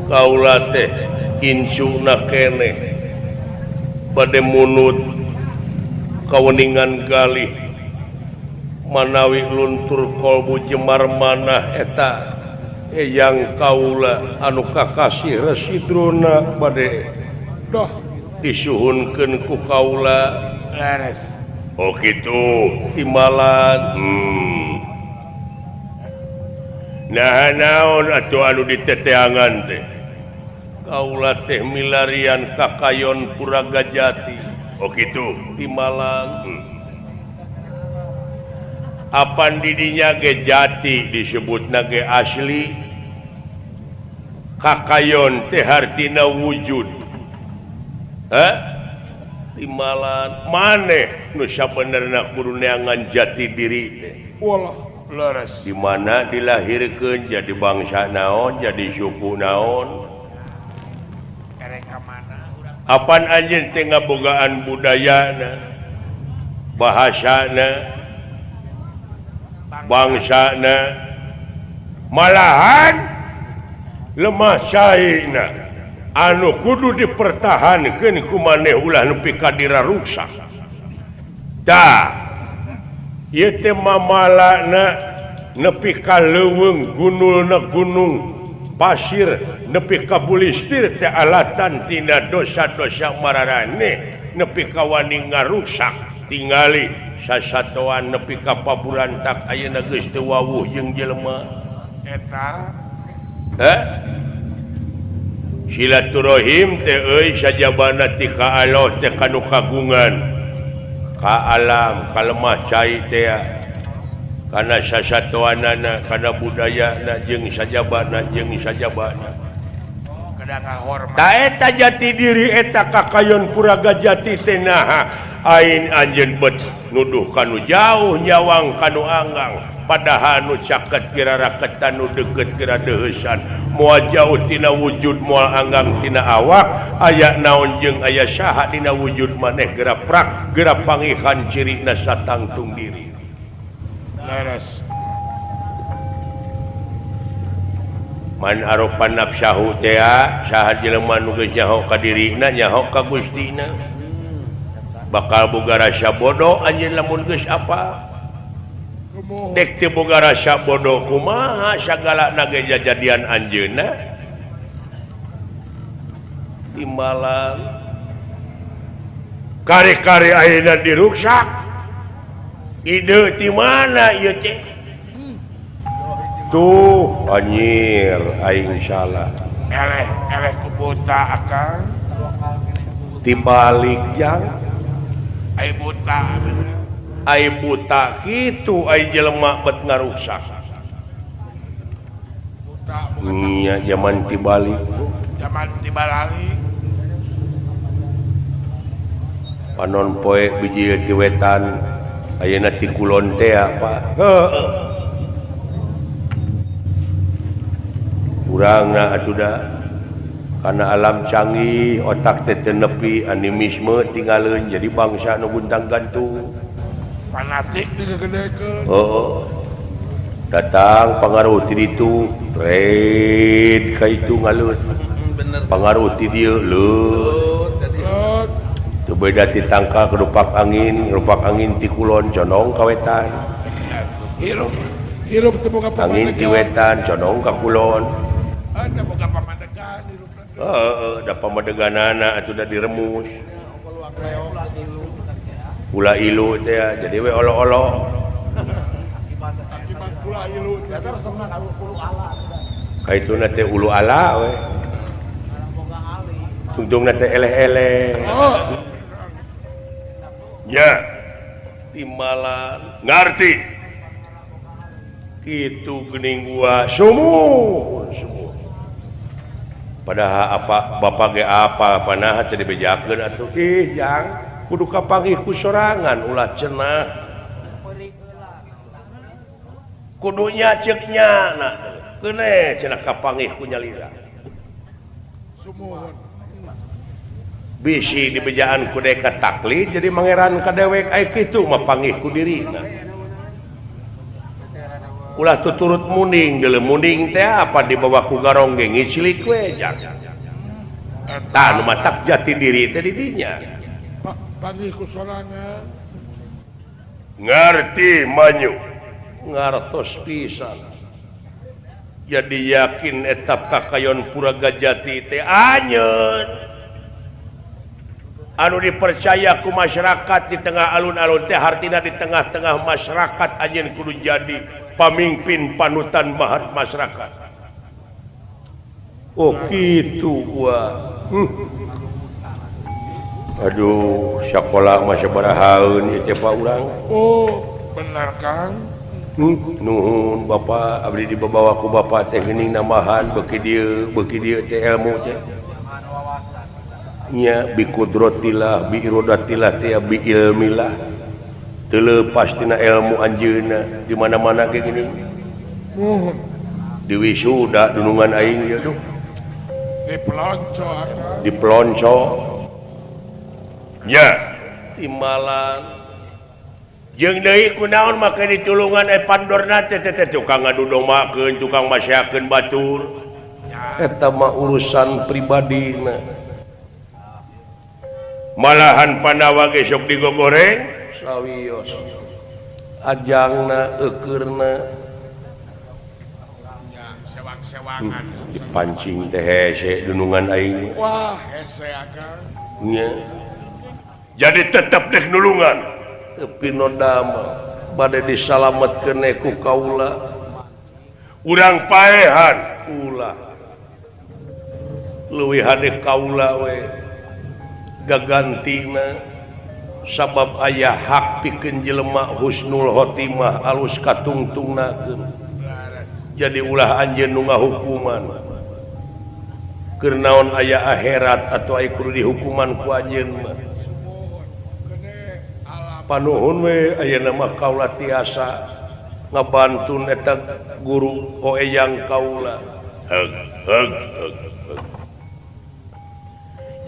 kaula teh incuna keneh bade munut kaweningan galih manawi luntur kolbu jemar manah eta eyang kaula anu kakasih Resi Drona bade doh disuhunkeun ku kaula leres. Oh kitu timbalan. Nah naon atuh anu diteteangan teh kaula teh milarian kakayon Puragajati. Oh kitu timbalan. Apan didinya ge jati disebutna ge asli kakayon teh hartina wujud. Hah? Timbalan maneh nu sabenerna kudu neangan jati diri teh. Walah leres. Di mana dilahirkeun jadi bangsa naon, jadi suku naon. Erek ka mana urang? Apan anjeun teh ngabogaan budayana, bahasana, bangsana, malahan lemah caina anu kudu dipertahankeun ku maneh ulah nepi ka diraruksak. Tah ieu teh mamalana nepi ka leuweung gunulna gunung pasir nepi ka bulistir teh alatan tina dosa-dosa mararaneh nepi ka wani ngaruksak tingali sasatoan nepi ka pabulantak ayeuna geus teu wawuh jeung jelema eta. Heh? Silaturahim teh euy sajabana ti ka Allah teh kanu kagungan ka alam ka lemah cai teh kana sasatoanana kana budayana jeung sajabana jeung sajabana. Kedah ngahormat. Ta eta jati diri eta kakayon Puragajati teh naha ain anjeun bet nuduh kanu jauh nyawang kanu anggang padahal nu caket kira raketan nu deukeut kira deuheusan moal jauh tina wujud moal anggang tina awak aya naon jeung aya saha dina wujud maneh geura prak geura pangihan cirina satangtung diri. Leres. Man arofa nafsahu teh saha jelema nu geus nyaho ka dirina nyaho ka Gustina. Bakal boga rasa bodoh anjeun lamun geus apa? Dek teu boga rasa bodoh kumaha sagala na ge jajadian anjeunna? Timbalan kari-kari ayeuna diruksak. Ide ti mana ieu teh? Tuh anjir aing salah. Eleh eleh ku buta akang. Tibalik jang ai buta. Ai buta kitu ai jelema bet ngaruksak. Buta nya zaman tibalik. Zaman tibalali. Panon poe bijil ti wetan ayeuna ti kulon teh apa? Heuh. Urangna atuh da kana alam canggih otak teh teu nepi animisme tinggaleun jadi bangsa nu guntang gantung. Fanatik digegedekeun. Heeh. Datang pangaruh ti ditu, red ka itu ngaleut. Bener. Pangaruh ti dieu leut. Teu beda ti tangkal kerupak angin ti kulon condong ka wetan. Hirup hirup teu boga pamadegan. Angin ti wetan condong ka kulon. Teu boga pamadegan hirup. Heeh, da pamadeganana atuh da diremus. Ulah ilu teh jadi we olo-olo. Akibat ulah ilu teh kaituna teh ulu ala we. Tungtungna teh eleh-eleh. Nya timbalan ngarti. Kitu geuning gua sumuh sumuh. Padahal apa bapak ge apa panaha teh dibejakeun atuh ih jang kudu kapanggih ku sorangan ulah cenah kudunya ceuknya nah keune cenah kapanggih ku nyalira sumuhun bisi dibejaan ku deka taklid jadi mangeran ka dewek ai kitu mah panggih ku dirina ulah tuturut muning deuleu muning teh apa dibawa ku garong ge ngicilik we jang tah nu matak jati diri teh di dinya panggih ku sorangan ngarti manyu ngartos pisan jadi yakin etap kakayon Puragajati teh anyeun anu dipercaya ku masyarakat di tengah alun-alun teh hartina di tengah-tengah masyarakat anjeun kudu jadi pamimpin panutan mahat masyarakat. Oh kitu gua. Aduh, sakola mah sabarahaeun ieu teh Pak urang. Oh, bener Kang. Nuhun Bapak, abdi dibawa ku Bapak teh geuning nambahan beuki dieu teh ilmu teh. Nya bi kudratillah, bi iradatillah teh bi ilmillah. Teu leupas tina ilmu anjeunna di mana-mana ge geuning. Nuhun. Di wisuda dunungan aing ieu duh. Di pelonco akang. Di pelonco. Nya timbalan jeung deui kunaon make ditulungan pandorna teh teh tukang ngadudomakeun tukang masyakeun batur eta mah urusan pribadina malahan Pandawa ge sok digogoreng sawios ajangna eukeurna sewang-sewangan dipancing teh hese dunungan aing wah hese akang nya jadi tetep dek nulungan tepi nodama bade disalametkeun ku kaula urang paehan ulah leuwih hade kaula we gagantina sabab aya hak pikeun jelema husnul khotimah alus katungtungnakeun jadi ulah anjeun nu ngahukuman keur naon aya akhirat atau aya kudu dihukuman ku anjeun mah panuhun we ayeuna mah kaula tiasa ngabantun eta guru hoeyang kaula. Heug heug heug.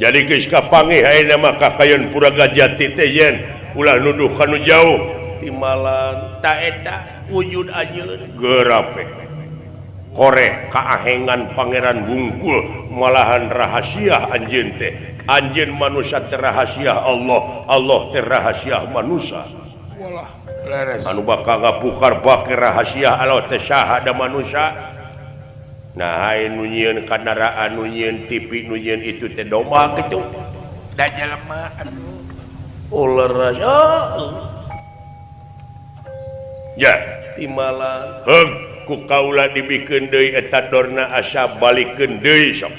Jadi geus kapanggih ayeuna mah kakayon Puragajati teh yen ulah nuduh ka nu jauh timalan ta eta wujud anjeun gerape. Korek kaahengan Pangeran Bungkul malahan rahasia anjeun teh Anjeun manusia teh rahasia Allah, Allah teh rahasia manusia. Walah, leres. Anu bakal ngabukar bake rahasia Allah teh saha da manusia. Nah, nu nyieun kandaraan, nu nyieun TV, nu nyieun itu teh domba kitu. Da jelema atuh. Ular oh. Ya, timalan. Heug, ku kaula dibikeun deui eta dorna asa balikeun deui sok.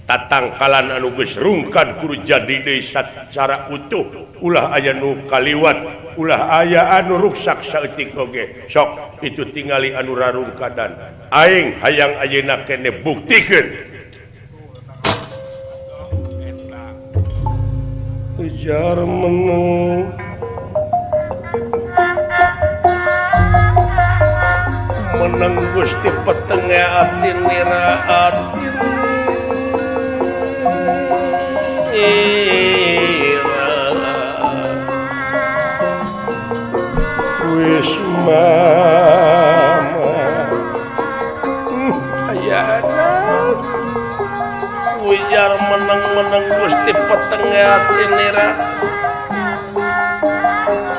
Tatangkalan anu geus rungkad kudu jadi deui sacara utuh. Ulah aya nu kaliwat, ulah aya anu ruksak saeutik oge. Sok itu tingali anu rarungkadan. Aing hayang ayeuna keneh buktikeun. Ujar meneng meneng Gusti petenge ati nira ati nira wis mama ayana ujar meneng-meneng Gusti petenge ati nira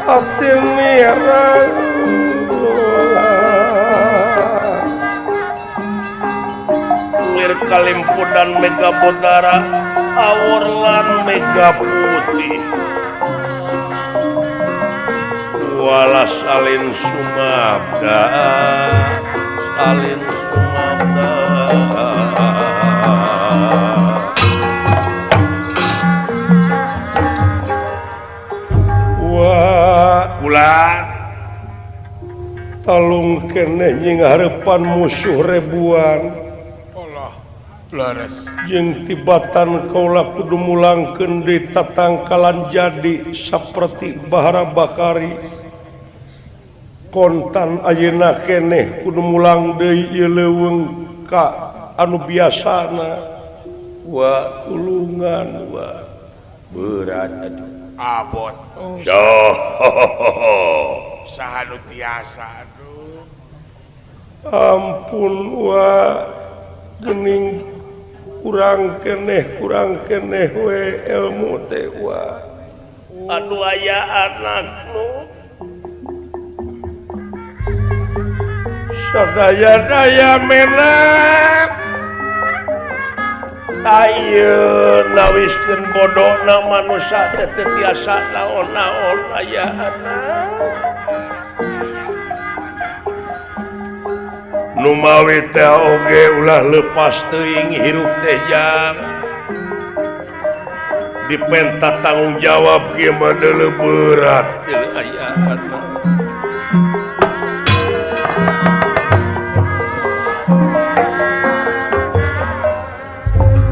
ati nira lir kalimpudan mega bodara awor lan mega putih walas salin sumabda salin sumabda wah ulah talung keneh nying hareupan musuh ribuan leres. Jeung tibatan kaula kudu mulangkeun deui tatangkalan jadi saperti Bahara Bakari kontan ayeuna keneh kudu mulang deui ieu leuweung ka anu biasana wa tulungan wa berat atuh abot saha nu tiasa atuh ampun wa gening kurang keneh we ilmu teh wa anu aya anak nu sadaya-daya menak ayeuna nawiskeun bodona manusia teh teu tiasa naon-naon aya anak Numawi teh oge ulah lepas teuing hirup teh jang dipenta tanggung jawab kieu mah deuleu berat ieu aya anak.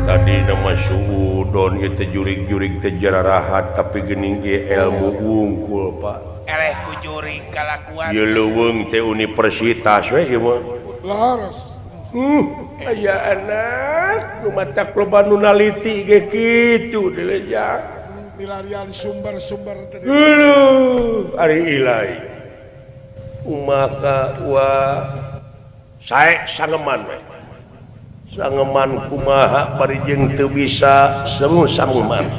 Tadi nama suudon ieu teh jurig-jurig teh jararahat tapi geuning ieu ilmu wungkul Pak. Eleh ku jurig kalakuan. Ieu leuweung teh universitas we ieu mah. Laras. Aya anak nu matak loba nu naliti ge kitu dilejak. Dilarian sumber-sumber tadi. Heuh, ari ilai. Umaka wa sae sangeman we. Sangeman kumaha bari jeung teu bisa semu sangeman.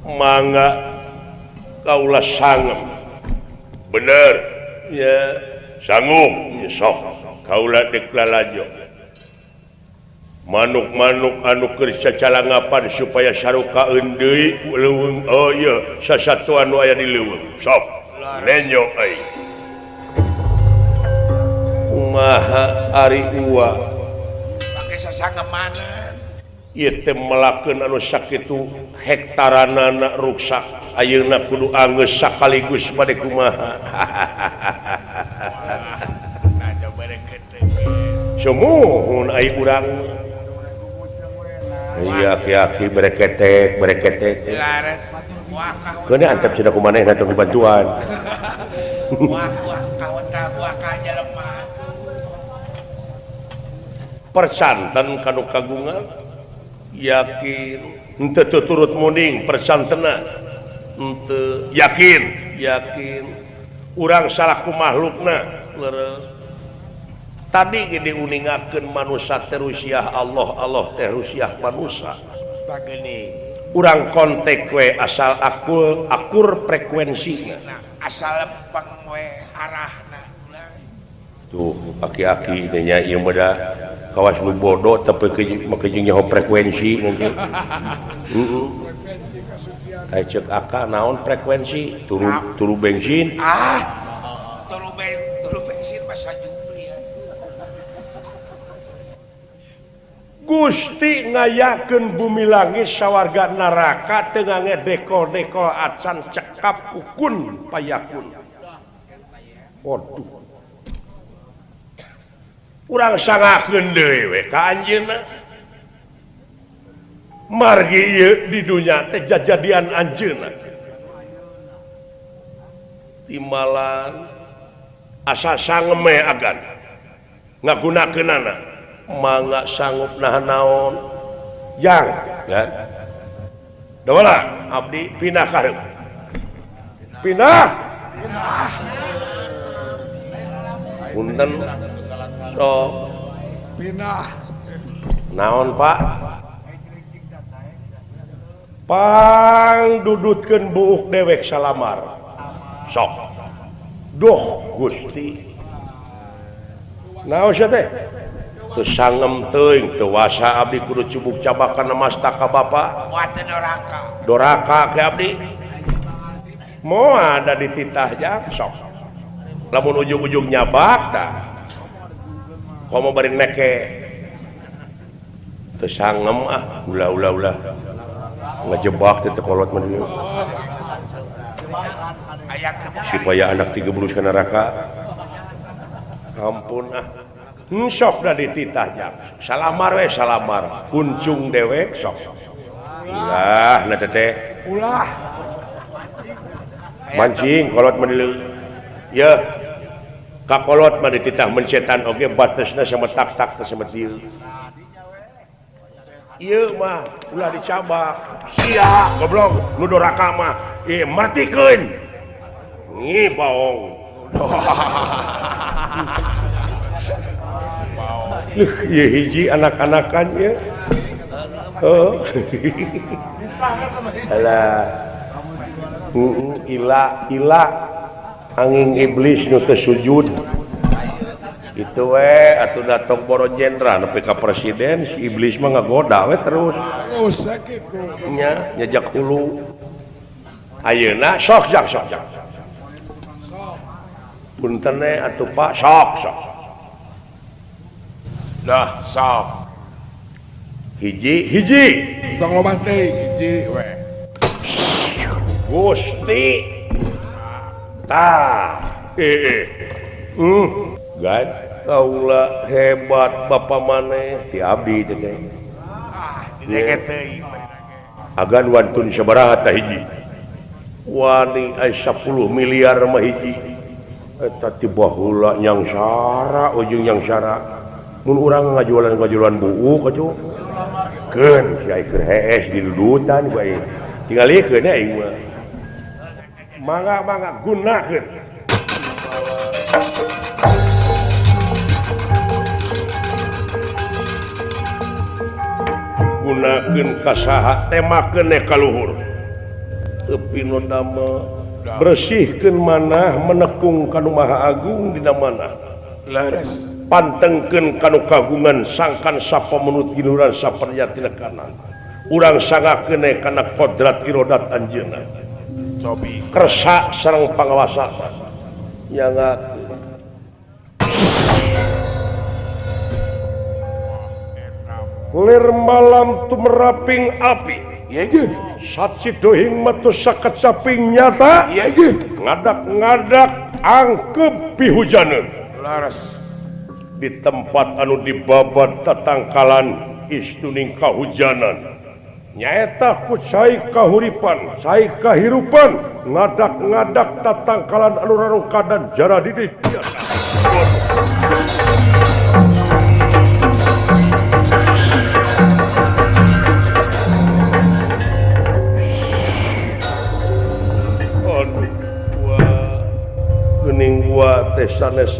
Mangga kaula sangem. Bener. Ya. Sanggup sok kaula dek lalajo manuk-manuk anu keur cacalangapan supaya sarukaeun deui leuweung oh ieu sasatuan nu aya di leuweung sok nenyo euy kumaha ari ua pake sasangemanan ieu teh melakeun anu sakitu hektaranana ruksak ayeuna kudu anggeus sakaligus bade kumaha. Sumuhun ai urang. Iya aki-aki bereketek bereketek. Keun antep cenah ku manehna tong dibantuan. Wah wah kawan wakah jelema. Persanten kanu kagungan yakin henteu teu turut muning persantena henteu yakin yakin urang salah ku makhlukna leres. Tadi ge diuningakeun manusa teh rusiah Allah, Allah teh rusiah manusa. Urang kontak we asal akur frekuensina. Asal lempeng we arahna. Tuh aki-aki teh nya ieu mah da kawas nu bodoh tapi make jeung nyaho frekuensi nanti. Heeh. Aya ceuk aka naon frekuensi? Turu bensin. Ah. Turu bensin masa jupri ya. Gusti ngayakeun bumi langit sawarga neraka teu ngange dekol-dekol acan cekap ukun payakun. Waduh. Urang sangakeun deui we ka anjeunna. Margi ieu di dunya teh jajadian anjeunna. Timbalan asa sangeme agan ngagunakeunana. Mangga sanggup nahan naon jang kan dawala abdi pindah ka hareup pindah punten sok pindah naon Pak pang dudutkeun buuk dewek salamar sok duh Gusti naon sia teh teu sangem teuing teu wasa abdi kudu cubuk cabakan masta ka bapa teu doraka doraka ke abdi moal ada dititah jang sok lamun ujung-ujung nyabak tah komo bari neke teu sangem ah ulah ulah ulah ngejebak teh kolot mah dieu supaya anak tigeblus ka neraka ampun ah sok dah dititah jang salamar we salamar kuncung dewek sok ulah na teteh ulah mancing kolot mah dieu yeuh ka kolot mah dititah mencetan oge batesna sama tak-tak teh sama dieu ieu mah ulah dicabak sia goblok nu doraka mah ieu mertikeun ngi baong. Ieu hiji anak-anakan ieu. Oh. Alah. Ila ila angin iblis nu teu sujud. Itu we atuh datang boro jenderal nepi ka presiden si iblis mah ngagoda we terus. Nya nyejak hulu. Ayeuna sok jak sok jak. Punten atuh Pak sok sok. Dah sok. Hiji hiji. Tong loba teh hiji we. Gusti. Tah. Gan kaula hebat bapa maneh ti abdi teh teh. Ah, dilege teuing. Agan wantun sabaraha tah hiji. Wani ai 10 miliar mah hiji. Eta ti baheula nyangsara ujung nyangsara. Mun urang ngajualan-ngajualan buuk atuh. Keun si ai keur hees didudutan ku aing. Tingalikeun aing mah. Mangga-mangga gunakeun. Gunakeun ka saha temakeun ka luhur. Teu nu damel bersihkeun manah menekung ka nu Maha Agung dina manah. Leres. Pantengkeun kanu kagungan sangkan sapa menut giluran sapernya tina kanan. Urang sangakeun kana kodrat irodat anjeunna. Cobi kersa sareng pangawasa. Nyangakeun. Lir malam tumeraping api. Ieu Sacidohing metu sakecaping nyata. Ieu ngadak-ngadak angkep pihujaneun. Leres. Di tempat anu dibabat tatangkalan istuning kahujanan nyaeta ku cai kahuripan cai kahirupan ngadak-ngadak tatangkalan anu rarungkadan jara didih. Aduh gua geuning gua teh sanes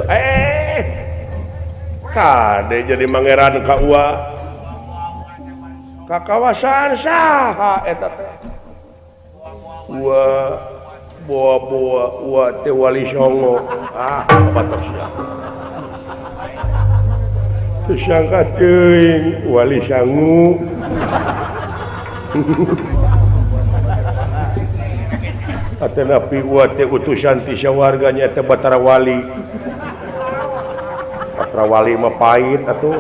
Kade jadi mangeran ka Uwa. Ka kawasan saha eta teh? Uwa boa-boa Uwa teh Wali Songo. Ah, batok sia. Teu sangka teuing Wali Sangu. Atanapi Uwa teh utusan ti sawarga nya teh Batara Wali. Batara Wali mah pahit atuh.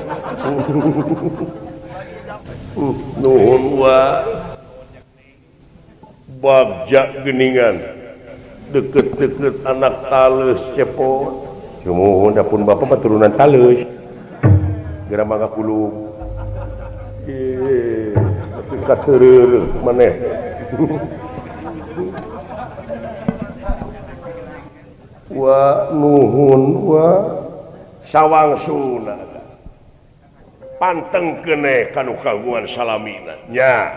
Nuhun Uwa. Bagja geningan deket-deket anak tales cepot. Sumuhun da pun bapa mah turunan tales. Geura mangga kulub. Tapi kateureureuk maneh. Wa nuhun wa sawangsuna panteng keneh kanu kagungan salamina nya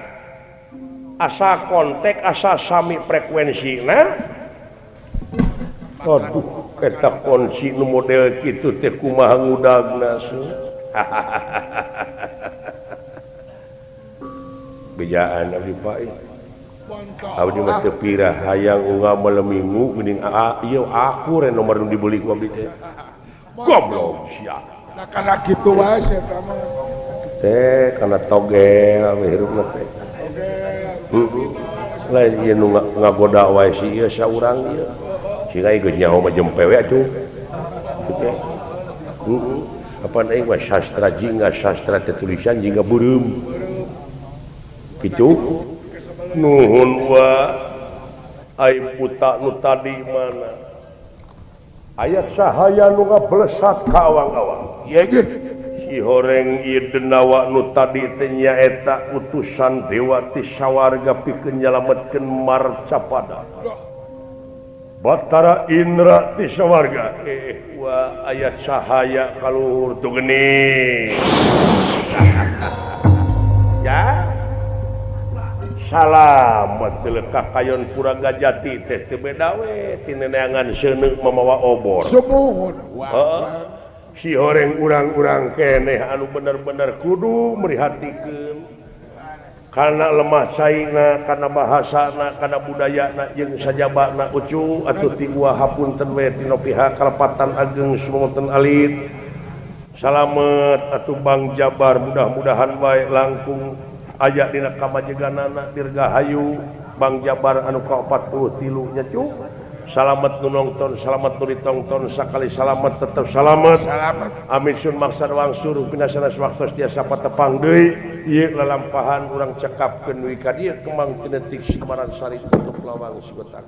asa kontak asa sami frekuensina. Aduh eta kunci nu model kitu teh kumaha ngudagna bejaan abdi Pak. Abdi mah teu pira hayang unggal malam minggu geuning ieu aku re nomor nu dibeli ku abdi teh. Goblok sia. Nah kana kitu wae eta mah. Teh kana togel we hirupna teh. Heeh. Lain ieu nu ngagoda wae si ieu saurang ieu. Siga geus nyaho mah jempe we atuh. Kitu. Heeh. Apan aing mah sastra jingga sastra teh tulisan jingga beureum. Kitu. Nuhun wa ai buta nu tadi mana ayat sahaya nu ngablesat ka awang-awang. Ieu ge si horeng ieu denawa nu tadi teh nyaeta utusan dewa ti sawarga pikeun nyalametkeun marcapada Batara Indra ti sawarga. Wa ayat sahaya kaluhur tu geuning. Ya salamet dilekah kayon Puragajati teh teu beda we ti neneangan seuneu mamawa obor. Sumuhun. Heeh. Si horeng urang-urang keneh anu bener-bener kudu merihatikeun kana lemah caina, kana bahasana, kana budayana jeung sajabana ucu atuh ti Uwa hapunten we tina pihak kalepatan ageng sumonten alit. Salamet atuh Bang Jabar mudah-mudahan wae langkung aya dina kamajeganana dirgahayu Bang Jabar anu ka-43 nya cu. Salamet nu nongton, salamet nu ditongton, sakali salamet tetep salamet. Salamet. Amin sun maksad wangsur pinasana sawaktos tiasa patepang deui ieu lalampahan urang cekapkeun deui ka dieu kemang kinetik samaran sari tutup lawang sigotak.